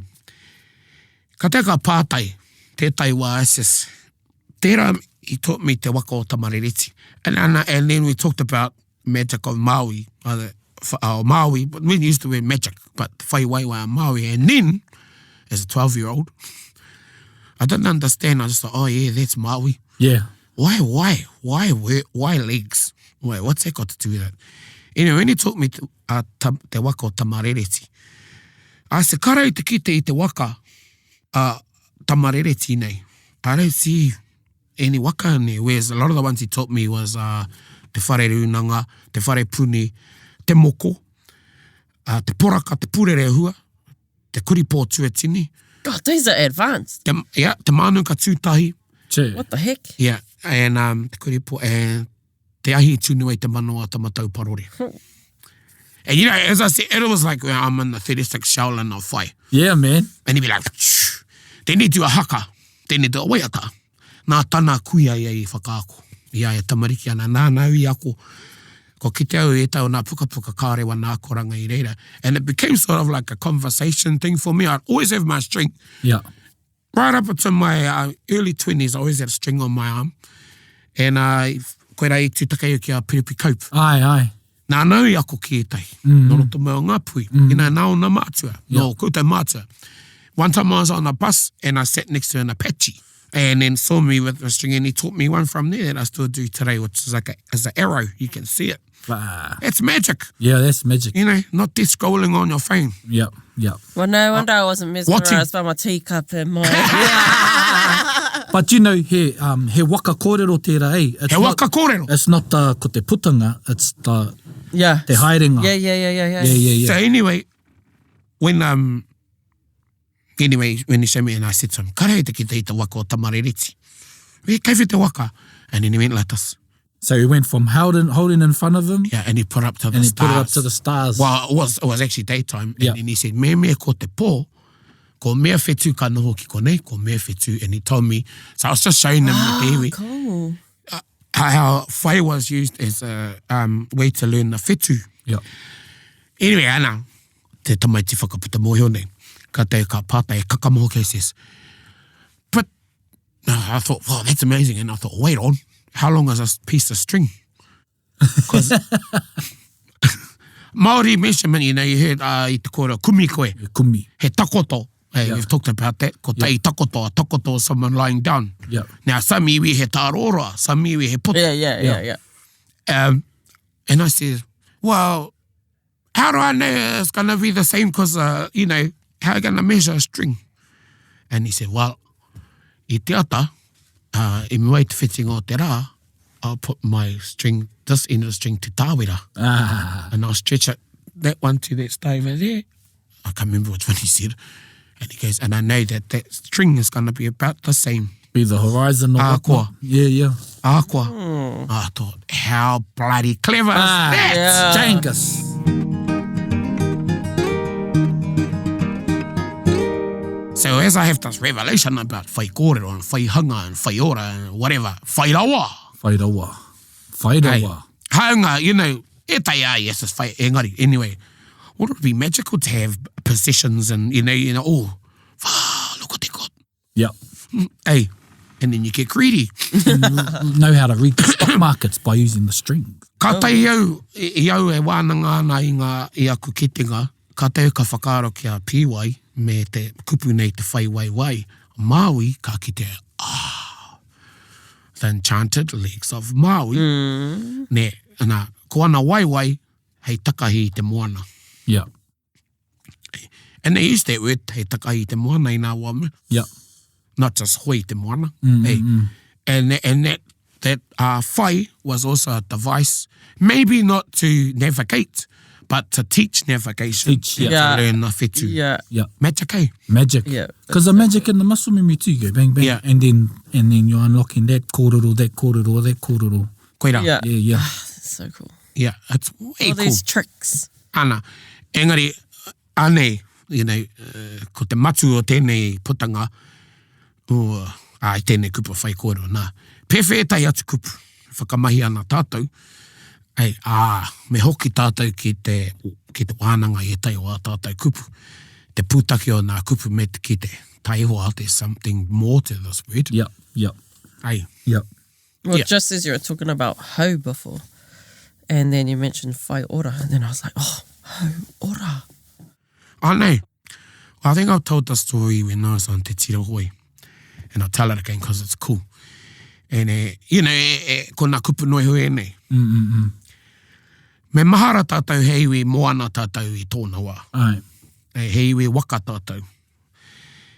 Ka te ka pātai, tētai wā, it's just, tērā he taught me te waka o Tamarereti. And, and, and then we talked about magic of Maui, uh, uh, Maui, but we used the word magic, but whai waiwai a Maui. And then, as a 12 year old, I didn't understand. I just thought, oh yeah, that's Maui. Yeah. Why, why, why, why, why legs? Wait, what's that got to do with it? Anyway, when he took me to uh, ta, te waka o Tamarereti, I said, kara i te kite i te waka uh, Tamarereti nei. I don't see any waka in there, whereas a lot of the ones he taught me was uh, te whare rūnanga, te whare puni, te moko, uh, te poraka, te purerehua, te kuripō tuatini. God, these are advanced. Te, yeah, te mānuka tūtahi. Che. What the heck? Yeah, and um, te kuripō, and te ahi tunu ai te manoa tamatau parore. And you know, as I said, it was like when I'm in the 36 Shaolin of Whai. Yeah, man. And he'd be like, Shh. Then he'd do a haka. Then he'd do a waiata. Nā tana kuia ia i whakaako. I a ia tamariki ana, nāna au i ako. Kua kite au i ētahi o nā pukapuka kāore wana akoranga i reira. And it became sort of like a conversation thing for me. I'd always have my string. Yeah. Right up until my uh, early 20s, I always had a string on my arm. And uh, koirā i tūtaki au ki a Piripi Cope. Ai, ai. Nāna au i ako ki ētahi. Mm -hmm. Nō roto mai o Ngāpuhi. Mm -hmm. Inā, nā ōna mātua. Yeah. Nō koutou mātua. One time I was on a bus and I sat next to an Apache. And then saw me with the string and he taught me one from there that I still do today, which is like a, as an arrow. You can see it. Ah. It's magic. Yeah, that's magic. You know, not just scrolling on your phone. Yeah, yeah. Well, no wonder I wasn't mesmerised by my teacup and my... But you know, he, um, he waka kōrero tērā, eh? It's he not, waka kōrero. It's not the, ko te putanga, it's the... Yeah. Te haerenga. Yeah, yeah, yeah, yeah, yeah. Yeah, yeah, yeah. So anyway, when, um, anyway, when he showed me and I said to him, Kare te kite i te waka o Tamarereti. We kei te waka. And then he went like this. So he went from holding, holding in front of him. Yeah, and he put up to the and stars. he put it up to the stars. Well, it was, it was actually daytime. And yeah. then he said, me me ko te pō, ko mea whetū ka noho ki konei, ko mea whetū. And he told me, so I was just showing him the iwi. Cool. Uh, how whai was used as a um, way to learn the whetū. Yeah. Anyway, ana, te tamaiti whakaputa mōhio nei. Ka te ka pātai, e kakama hoki, he says, but I thought, wow, that's amazing. And I thought, wait on, how long is this piece of string? Because Māori measurement, you know, you heard uh, i te kōrero, kumi koe. Kumi. He takoto. Hey, yeah. We've talked about that. Ko tai yeah. takoto, a takoto is someone lying down. Yeah. Now, some iwi he tārōroa, some iwi he poto. Yeah, yeah, yeah, yeah. Um, and I said, well, how do I know it's going to be the same? Because, uh, you know, how are you going to measure a string? And he said, well, i te ata, uh, i mua i te whitinga o te rā, I'll put my string, this end of the string to Tāwera. Ah. And I'll stretch it, that one to that star over there. I can't remember which one he said. And he goes, and I know that that string is going to be about the same. Be the horizon or Aqua. Yeah, yeah. Aqua. Mm. I thought, how bloody clever ah, is that? Yeah. Jankus. So as I have this revelation about whai kōrero and whai hanga and whai ora and whatever, whai rawa. Whai rawa. Whai rawa. Hey, haunga, you know, e tai a, yes, it's whai, engari, anyway, would it be magical to have possessions and, you know, you know, oh, wha, look what they got. Yeah. Hey, and then you get greedy. know how to read the stock markets by using the strings. Ka tai au, i au e wānanga ana i ngā, i aku kitenga, ka tai au ka whakaaro ki a Pīwai me te kupu nei te whai wai wai, Māui ka kite, ah, the enchanted legs of Māui, mm. ne, ana, ko ana waiwai hei takahi i te moana. Yeah. And they use that word, hei takahi i te moana i nā wā Yeah. Not just hoi te moana. Mm, hey. mm. And, and that, that uh, whai was also a device, maybe not to navigate, but to teach navigation. Teach, yeah. Yeah. To learn the whetū. Yeah. Yeah. Magic, eh? Magic. Yeah. Because the magic in the muscle memory too, you go bang, bang. Yeah. And then, and then you're unlocking that kōrero, that kōrero, that kōrero. Koirā. Yeah. Yeah, yeah. That's so cool. Yeah, it's way All cool. these tricks. Ana. Engari, anei, You know, uh, ko te matu o tēnei putanga, o, ā, i tēnei kupu whaikōrero, nā. Pēwhea ētahi atu kupu whakamahi ana tātou, ei, ā, me hoki tātou ki te, ki te wānanga i ētahi o ā tātou kupu, te pūtake o nā kupu me te ki te taihoa, there's something more to this word. Yep, yep. Ai. Yep. Well, Yeah. just as you were talking about hau before, and then you mentioned whai ora, and then I was like, oh, hau ora. I know. I think I've told the story when I was on Te Tira Hoi. And I'll tell it again because it's cool. And, uh, you know, e, e, ko nā kupu noi hui nei. Mm, mm, mm. Me mahara tātou he iwi moana tātou i tōna wā. Ai. E, he iwi waka tātou.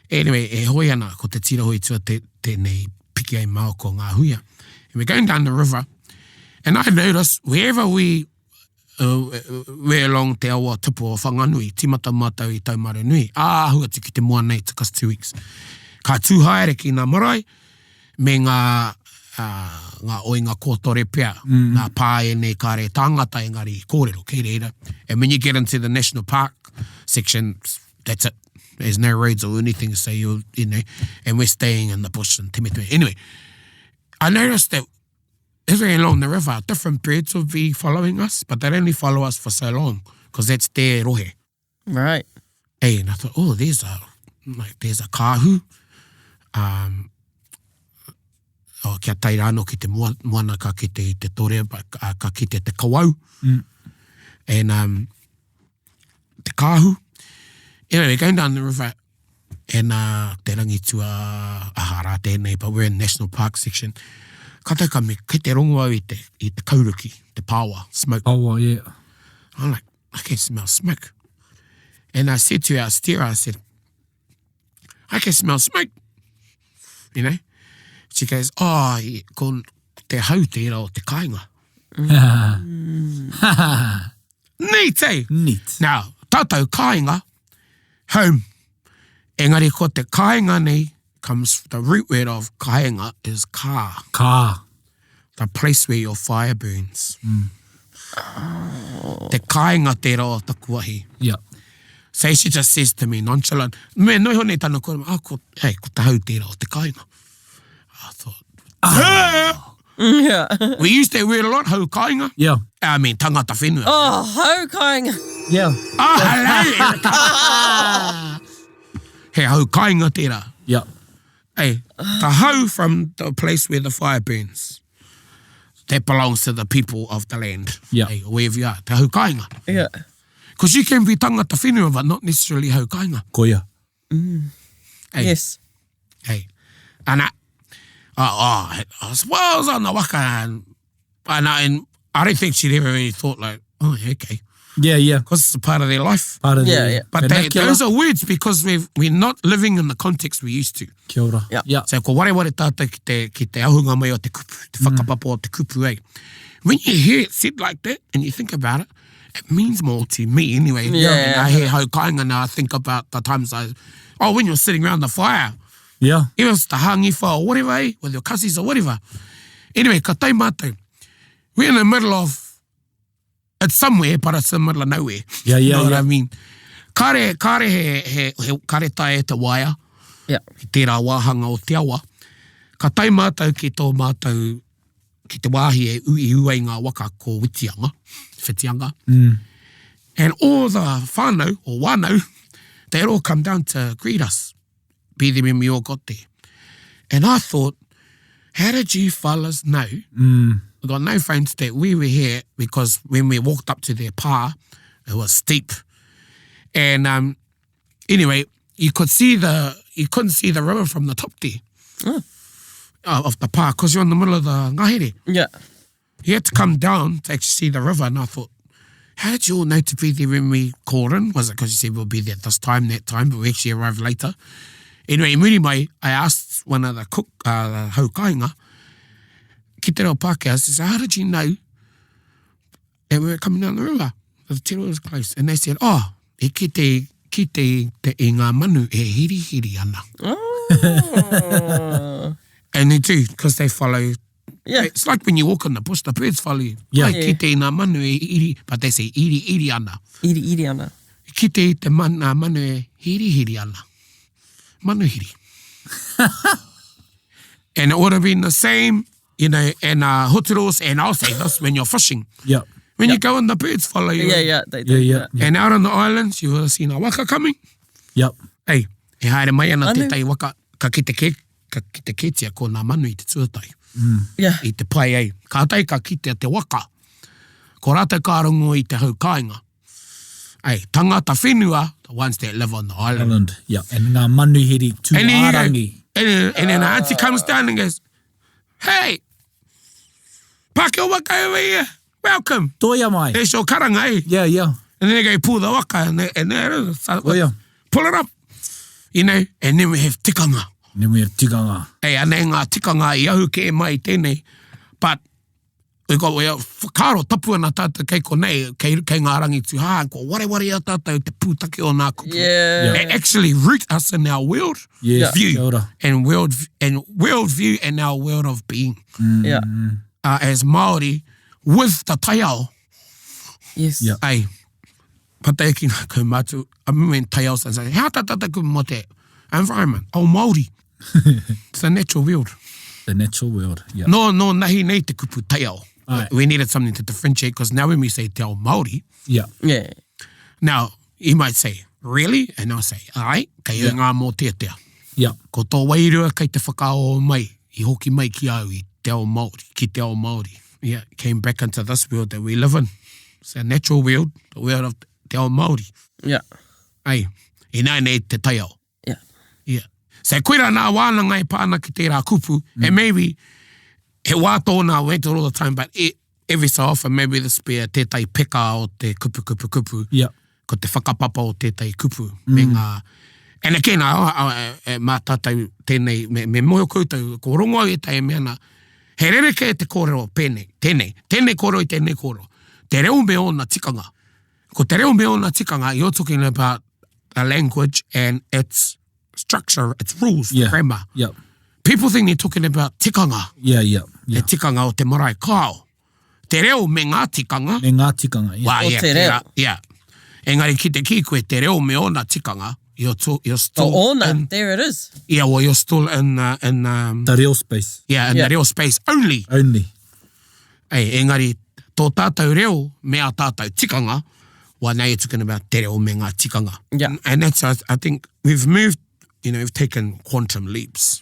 Anyway, e hoi ana, ko te tira hoi tua te, tēnei piki ai mao ko ngā huia. And we're going down the river, and I notice wherever we uh, we're along te awa tupu o Whanganui, timata mātou i Taumarunui, ā, ahu atu ki te moana it took us two weeks. Ka tū haere ki ngā marae, me ngā, uh, ngā oinga kōtore pea, mm. ngā pā ēnei kāre tāngata engari i kōrero, kei reira. And when you get into the national park section, that's it. There's no roads or anything, so you you know, and we're staying in the bush and te Anyway, I noticed that everywhere along the river, different birds would be following us, but they'd only follow us for so long because that's their rohe. Right. Hey, and I thought, oh, there's a like there's a kāhu. Um, oh, kia tae rāno ki te moana ka kite i te tore, ka, ka kite te kawau. Mm. And um, te kāhu. Anyway, going down the river, and uh, te rangitua aha rā tēnei, but we're in National Park section. Ka tau ka me, kei te rongo au i te, i te kauruki, te pāwa, smoke. Pāwa, yeah. I'm like, I can smell smoke. And I said to our steerer, I said, I can smell smoke. You know? She goes, oh, ko te hau tērā o te kāinga. Mm. Neat, eh? Neat. Now, tātou kāinga, home. Engari ko te kāinga nei comes, the root word of kāinga is kā. Kā. The place where your fire burns. Mm. Oh. Te kāinga tērā o taku ahi. Yeah. So she just says to me nonchalant, me no iho nei tana kōrero, ah, ko, hey, ko te hau tērā o te kāinga. I thought, ah. Yeah. We use that word a lot, hau kāinga. Yeah. I mean, tangata whenua. Oh, hau kāinga. Yeah. Ah, hello, Erica. He hau kāinga tērā. Yeah. Hey, the hau from the place where the fire burns. That belongs to the people of the land. Yeah. Hey, wherever you are. Te hau kāinga. Yeah. Because you can be tangata whenua, but not necessarily hau kāinga. Koia. Mm. Hey. Yes. Hey. And I, oh, oh, I was, well, I was on the waka and, and, I, and I don't think she'd ever really thought like, oh, okay. Yeah, yeah. Because it's a part of their life. Part of Yeah, the yeah. But they, vernacular. those are words because we've, we're not living in the context we used to. Kia ora. Yeah. Yeah. So ko wareware tātou ki te, ki te ahunga mai o te kupu, te whakapapa o te kupu, eh. When you hear it said like that and you think about it, it means more to me anyway. Yeah. And I hear hau kāinga now, I think about the times I, oh, when you're sitting around the fire, Yeah. even if it's the hangiwha or whatever, eh, with your cousins or whatever. Anyway, ka tau mātou. We're in the middle of, it's somewhere, but it's in the middle of nowhere. Yeah, yeah, know what yeah. I mean? Kare, kare he, he, he, kare tae te waea, Yeah. ki tērā wāhanga o te awa. Ka tae mātou ki tō mātou, ki te wāhi e ui ui ai ngā waka ko Whitianga, Whitianga. Mm. And all the whānau, or wānau, they'd all come down to greet us. Be there when we all got there. And I thought, how did you fellas know? Mm. We got no phones that we were here because when we walked up to their pā, it was steep. And um, anyway, you could see the you couldn't see the river from the top there Oh. uh, of the pā because you're in the middle of the ngahere. Yeah. You had to come down to actually see the river, and I thought, how did you all know to be there when we called in? Was it because you said we'll be there this time, that time, but we actually arrived later? Anyway, in muri mai, I asked one of the cook, uh, the hau kāinga, ki te reo Pākehā, I said, how did you know that we were coming down the river? The te river was close. And they said, oh, e kite, kite te, i ngā manu e hirihiri ana. Oh. And they do, because they follow yeah. It's like when you walk in the bush, the birds follow you. Yeah. Ai, kite i ngā manu e iri, but they say iri iri ana. Iri iri ana. Kite i te man, manu e hirihiri ana. Manuhiri. and it would have been the same, you know, and uh, hoturos, and I'll say this when you're fishing. Yeah. When you go in, the birds follow you. Yeah, yeah, they do. Yeah, yeah. And out on the islands, you would have seen a waka coming. Yep. Hey, e haere mai ana Manu. tētahi waka, ka kite kē, ka kite kētia ko nā manu i te tuatai. Yeah. I te pae ai. Kātahi ka kitea te waka. Ko rātou ka rongo i te hau kāinga. Ei, tangata whenua, the ones that live on the island. Island. Yeah. And ngā manuhiri And then, you go, tūārangi. and, and then the auntie comes down and goes, Hey, Pākehā waka over here, welcome. Toia mai. There's your karanga, eh? Yeah, yeah. And then they go pull the waka and, they, and there it is. So, Oh, yeah. Pull it up. You know, and then we have tikanga. And then we have tikanga. Hey, anei ngā tikanga i ahu kē mai tēnei. But we got, we whakaaro tapu ana tātou kei konei, kei, kei ngā rangi tūhā, kua wareware i a tātou te pūtake o ngā kupu. Yeah. They actually root us in our world Yes, view kia ora. and world and world view and our world of being Yeah. uh, as Māori with the taiao. Yes. Yeah. Ai, patai ki ngā kaumātua, I remember when taiao says, hea tā tātou kupu mō te environment, ao Māori. It's the natural world. The natural world. Yeah. No, no, nahi nei te kupu taiao. Ai. We needed something to differentiate because now when we say te ao Māori, Yeah. Yeah. now you might say, really? And I'll say, ai, kei yeah. ngā mōteatea. Yeah. Ko tō wairua kei te whakaō mai, i hoki mai ki au i te ao Māori, ki te ao Māori. Yeah, came back into this world that we live in. It's a natural world, the world of te ao Māori. Yeah. Ai, ināianei te taiao. Yeah. Yeah. So koira nā wānanga e pā ana ki tērā kupu, and maybe he wā tōna, we went all the time, but it, every so often maybe this be a tētahi peka o te kupu, kupu, kupu. Yeah. Ko te whakapapa o tētahi kupu me ngā... And again, I, I, I, mā tātou tēnei, me, me mōhio koutou, ko rongo au ētahi e mea ana, he rerekē te kōrero pēnei, tēnei, tēnei kōrero i tēnei kōrero. Te reo me ōna tikanga. Ko te reo me ōna tikanga, you're talking about a language and its structure, its rules, Yeah. grammar. Yeah. People think they're talking about tikanga, Yeah, yeah. Yeah. te tikanga o te marae. Kāo. Te reo me ngā tikanga. Me ngā tikanga, yeah. Wā, O yeah, te reo. tērā, yeah. Engari ki te kī koe, te reo me ōna tikanga, you're, to, you're still O ōna, in, there it is. yeah, well, you're still in, uh, in, um, The reo space yeah, in Yeah. the reo space only. only. Ei, engari, tō tātou reo me ā tātou tikanga, well, now you're talking about te reo me ngā tikanga. Yeah. And that's, I, I think, we've moved, you know, we've taken quantum leaps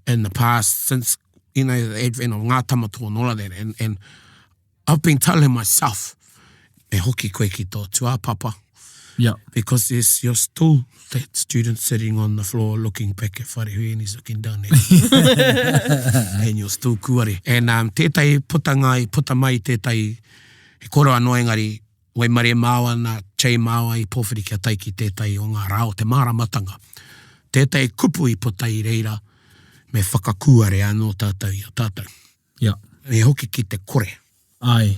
in the past since, you know, the advent of Ngā Tamatoa and all of that. And, and I've been telling myself, me hoki koe ki tō tuapapa. Yeah. Because there's, you're still that student sitting on the floor looking back at Wharehui and he's looking down at you. and you're still kuare. And um, tētahi putanga i puta mai tētahi, he koro anō engari, waimarie māua nā Che māua i pōwhiri kia tae ki tētahi o ngā rā o te māramatanga. Tētahi kupu i puta i reira, me whakakūare anō tātou i a tātou. Yeah. Me hoki ki te kore. Ai.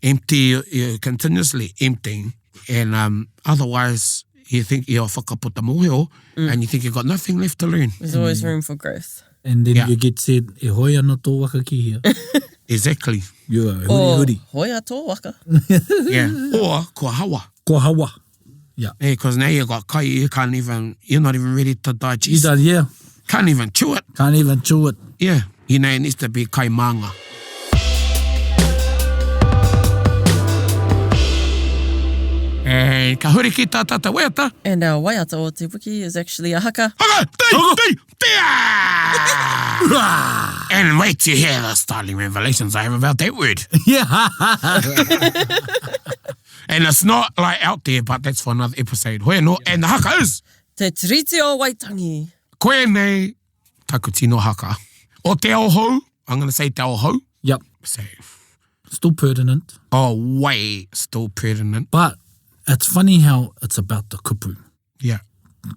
Empty, you're continuously emptying, and um, otherwise you think you're whakaputa mōhio, mm. and you think you've got nothing left to learn. There's always room for growth. And then Yeah. you get said, e hoi ana tō waka ki hea. Exactly. You are huri Or huri. hoia tō waka. Yeah. Or kua hawa. Kua hawa. Yeah. Yeah, because now you got kai, you can't even, you're not even ready to digest. You done, yeah. Can't even chew it. Can't even chew it. Yeah. You know, it needs to be kai manga. And ka huri ki tā tātou waiata. And our waiata o te wiki is actually a haka. Haka! Te! Te! Te! Ah! And wait to hear the startling revelations I have about that word. Yeah. And it's not like out there, but that's for another episode. Hoi anō, and the haka is Te Tiriti o Waitangi. Koe nei taku tino haka. O te ao hou, I'm going to say te ao hou. Yep. Say, Still pertinent. oh, way still pertinent. But it's funny how it's about the kupu. Yeah,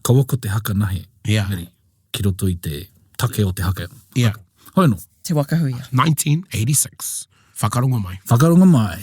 Kaua ko te haka nahe. yeah, Engari, ki roto i te take o te haka. yeah. Hoi anō. Te waka huia. 1986. Whakarongo mai. Whakarongo mai.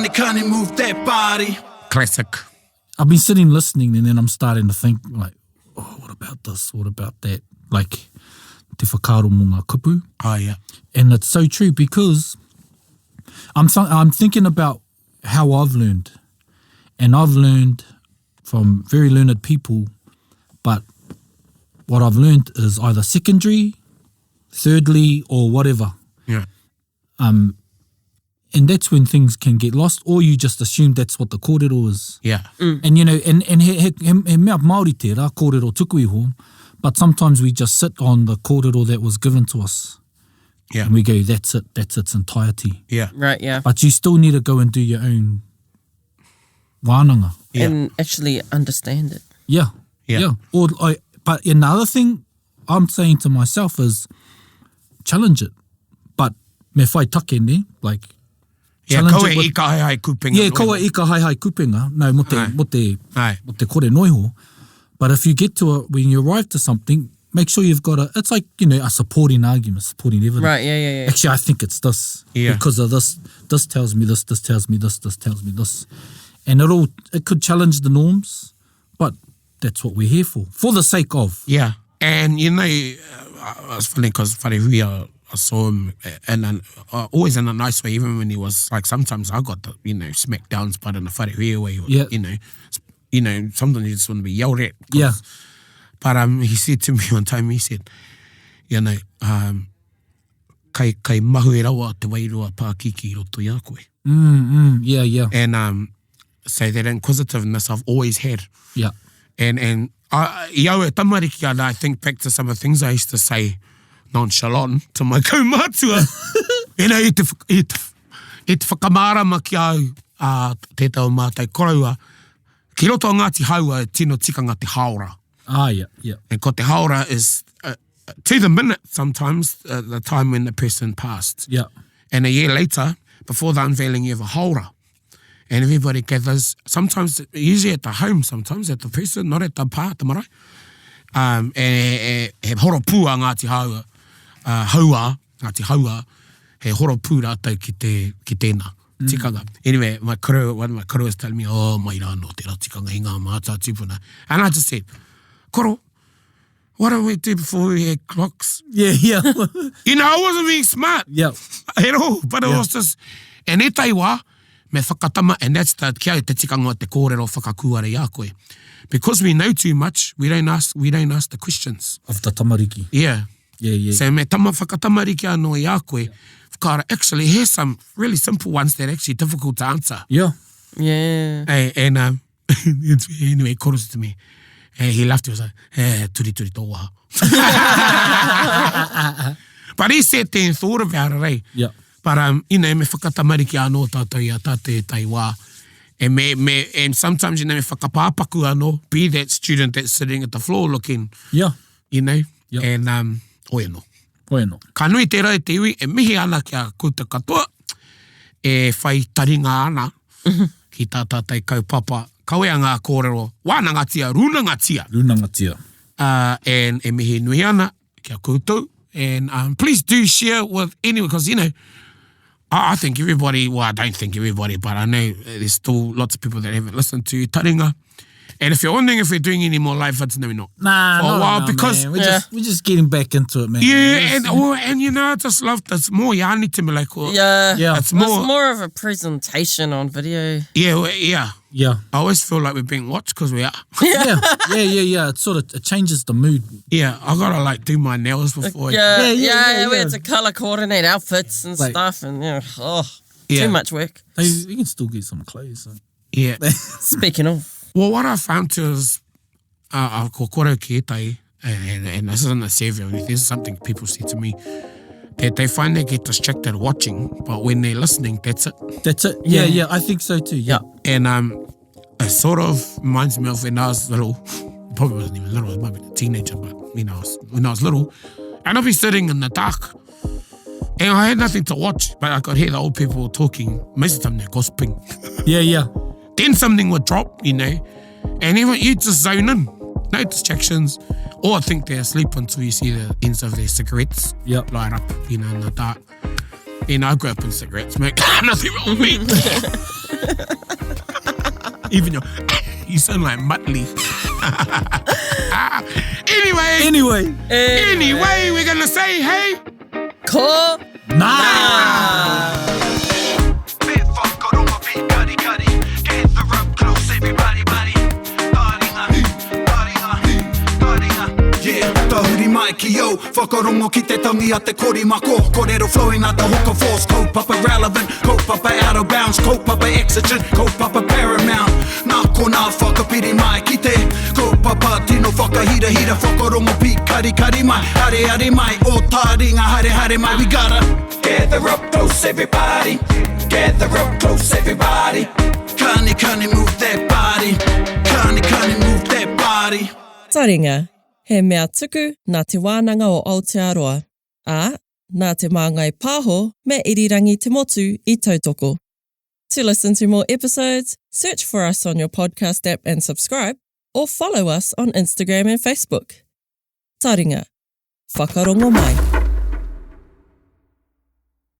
Kanikani move that body. Classic. I've been sitting listening and then I'm starting to think like, oh, what about this? What about that? Like, te whakaaro mō ngā kupu. Oh, yeah. And it's so true because I'm, th- I'm thinking about how I've learned. And I've learned from very learned people, but what I've learned is either secondary, thirdly, or whatever. Yeah. Um, and that's when things can get lost, or you just assume that's what the kōrero is. Yeah. Mm. And you know, and, and he, he, he, he mea Māori tērā, kōrero tuku iho, but sometimes we just sit on the kōrero that was given to us. Yeah. And we go, that's it, that's its entirety. Yeah. Right, yeah. But you still need to go and do your own wānanga. Yeah. And actually understand it. Yeah. Yeah. Yeah. Or I, but another thing I'm saying to myself is challenge it. But me whai take, ne? Like, Yeah, challenge kaua it with- e ika hai hai kupenga. Yeah, noa kaua iho. ika hai hai kupenga. No, mo te, Ai. mo te, Ai. mo te kore noiho. But if you get to a, when you arrive to something, make sure you've got a, it's like, you know, a supporting argument, supporting evidence. Right, yeah, yeah, yeah. Actually, I think it's this. Yeah. Because of this, this tells me this, this tells me this, this tells me this. And it all, it could challenge the norms, but that's what we're here for. For the sake of. Yeah. And, you know, uh, it's funny because Wharehuia, I saw him in an, uh, always in a nice way, even when he was, like, sometimes I got the, you know, smackdowns, but in a Wharehuia way, Yeah. you know, you know, sometimes you just want to be yelled at. 'cause- Yeah. But um, he said to me one time, he said, you know, um, kai, kai mahu e rawa te wairua pākiki i roto i a koe. Mm, mm, yeah, yeah. And um, so that inquisitiveness I've always had. Yeah. And, and I, i au e tamariki ana, I think back to some of the things I used to say nonchalant to my kaumātua. you know, i te, i te, i te whakamārama ki au uh, tētau o mātou koroua, ki roto o Ngāti Hāua e tino tikanga te hāora. Ah, yeah, yeah. And ko te hāora is, uh, to the minute sometimes, uh, the time when the person passed. Yeah. And a year later, before the unveiling, you have a hāora. And everybody gathers, sometimes, usually at the home, sometimes at the person, not at the pā, at the marae. Um, e, e, he horopū a Ngāti Hāua, uh, Hauā, Ngāti Hauā, he horopū rātou ki, te, ki tēnā mm. tikanga. Anyway, my koro, one of my koro was telling me, oh, mai rā no tērā tikanga i ngā mātā tūpuna. And I just said, koro, what do we do before we had clocks? Yeah, yeah. You know, I wasn't being smart. yeah. At all, but it Yeah. was just, and ētahi wā, me whakatama, and that's the, kia te tikanga o te kōrero whakakūare i a koe. Because we know too much, we don't ask, we don't ask the questions. Of the tamariki. Yeah. Yeah, yeah. So me tama whakatamariki anō i a koe, whakaara, actually, here's some really simple ones that are actually difficult to answer. Yeah. Yeah. Hey, and um, anyway, koro said to me, and he laughed, he was like, eh, turi turi tō waha. But he sat there and thought about it, eh? Yeah. But, um, you know, me whakatamariki anō tātou i a tātou e tai wā. And, me, me, and sometimes, you know, me whakapāpaku anō, be that student that's sitting at the floor looking, Yeah. you know, Yeah. and um, oi anō. Hoi anō. Ka nui tērā e te iwi, e mihi ana ki a koutou katoa, e whai taringa ana ki tā tātou kaupapa, kawea ngā kōrero, wānangatia, rūnangatia. Rūnangatia. Uh, and e mihi nui ana ki a koutou. And um, please do share with anyone, because, you know, I, I think everybody, well, I don't think everybody, but I know there's still lots of people that haven't listened to Taringa. And if you're wondering if we're doing any more live vids, no, we're not. Nah, For a not while, now, because- man. We're, Yeah. just, we're just getting back into it, man. Yeah, and oh, and you know, I just love this more yarny to me, like, oh, Yeah. Yeah. it's It's more, more of a presentation on video. yeah, well, yeah. Yeah. I always feel like we're being watched because we are. Yeah. Yeah, yeah, yeah. It sort of it changes the mood. Yeah, I gotta like do my nails before. Yeah, Yeah, yeah, yeah, yeah, we yeah. had to color coordinate outfits and Like- stuff, and yeah, oh, Yeah. too much work. Hey, you can still get some clothes. So. Yeah. Speaking of, Well, what I found too is, uh, ko kore ki ētahi, and, and, and this isn't a survey or anything, this is something people say to me, that they find they get distracted watching, but when they're listening, that's it. That's it. Yeah, Yeah. yeah, I think so too. Yeah. And um, it sort of reminds me of when I was little, probably wasn't even little, I might have been a teenager, but you know, I was, when I was little, and I'd be sitting in the dark, and I had nothing to watch, but I could hear the old people talking. Most of the time they're gossiping. Yeah, yeah. Then something would drop, you know, and even you just zone in, no distractions, or I think they're asleep until you see the ends of their cigarettes Yep. light up, you know, in the dark. You know, I grew up in cigarettes, mate. Nothing wrong with me. Even your, you sound like Muttley. anyway, Anyway. anyway, we're gonna say hey. Ko Nā! Yeah, tahuri mai ki au, whakarongo ki te tangi a te korimako Korero flowing like the hook of force, kaupapa relevant, kaupapa out of bounds, kaupapa exigent, kaupapa paramount Nā konā whakapiri mai ki te kaupapa tino whakahirahira Whakarongo pīkarikari mai, areare mai, o tāringa haere haere mai We gotta gather up close everybody, gather up close everybody Kani kani move that body, kani kani move that body Taringa, he mea tuku nā Te Wānanga o Aotearoa, ā, nā Te Māngai Pāho me Irirangi Te Motu i tautoko. To listen to more episodes, search for us on your podcast app and subscribe, or follow us on Instagram and Facebook. Taringa, whakarongo mai.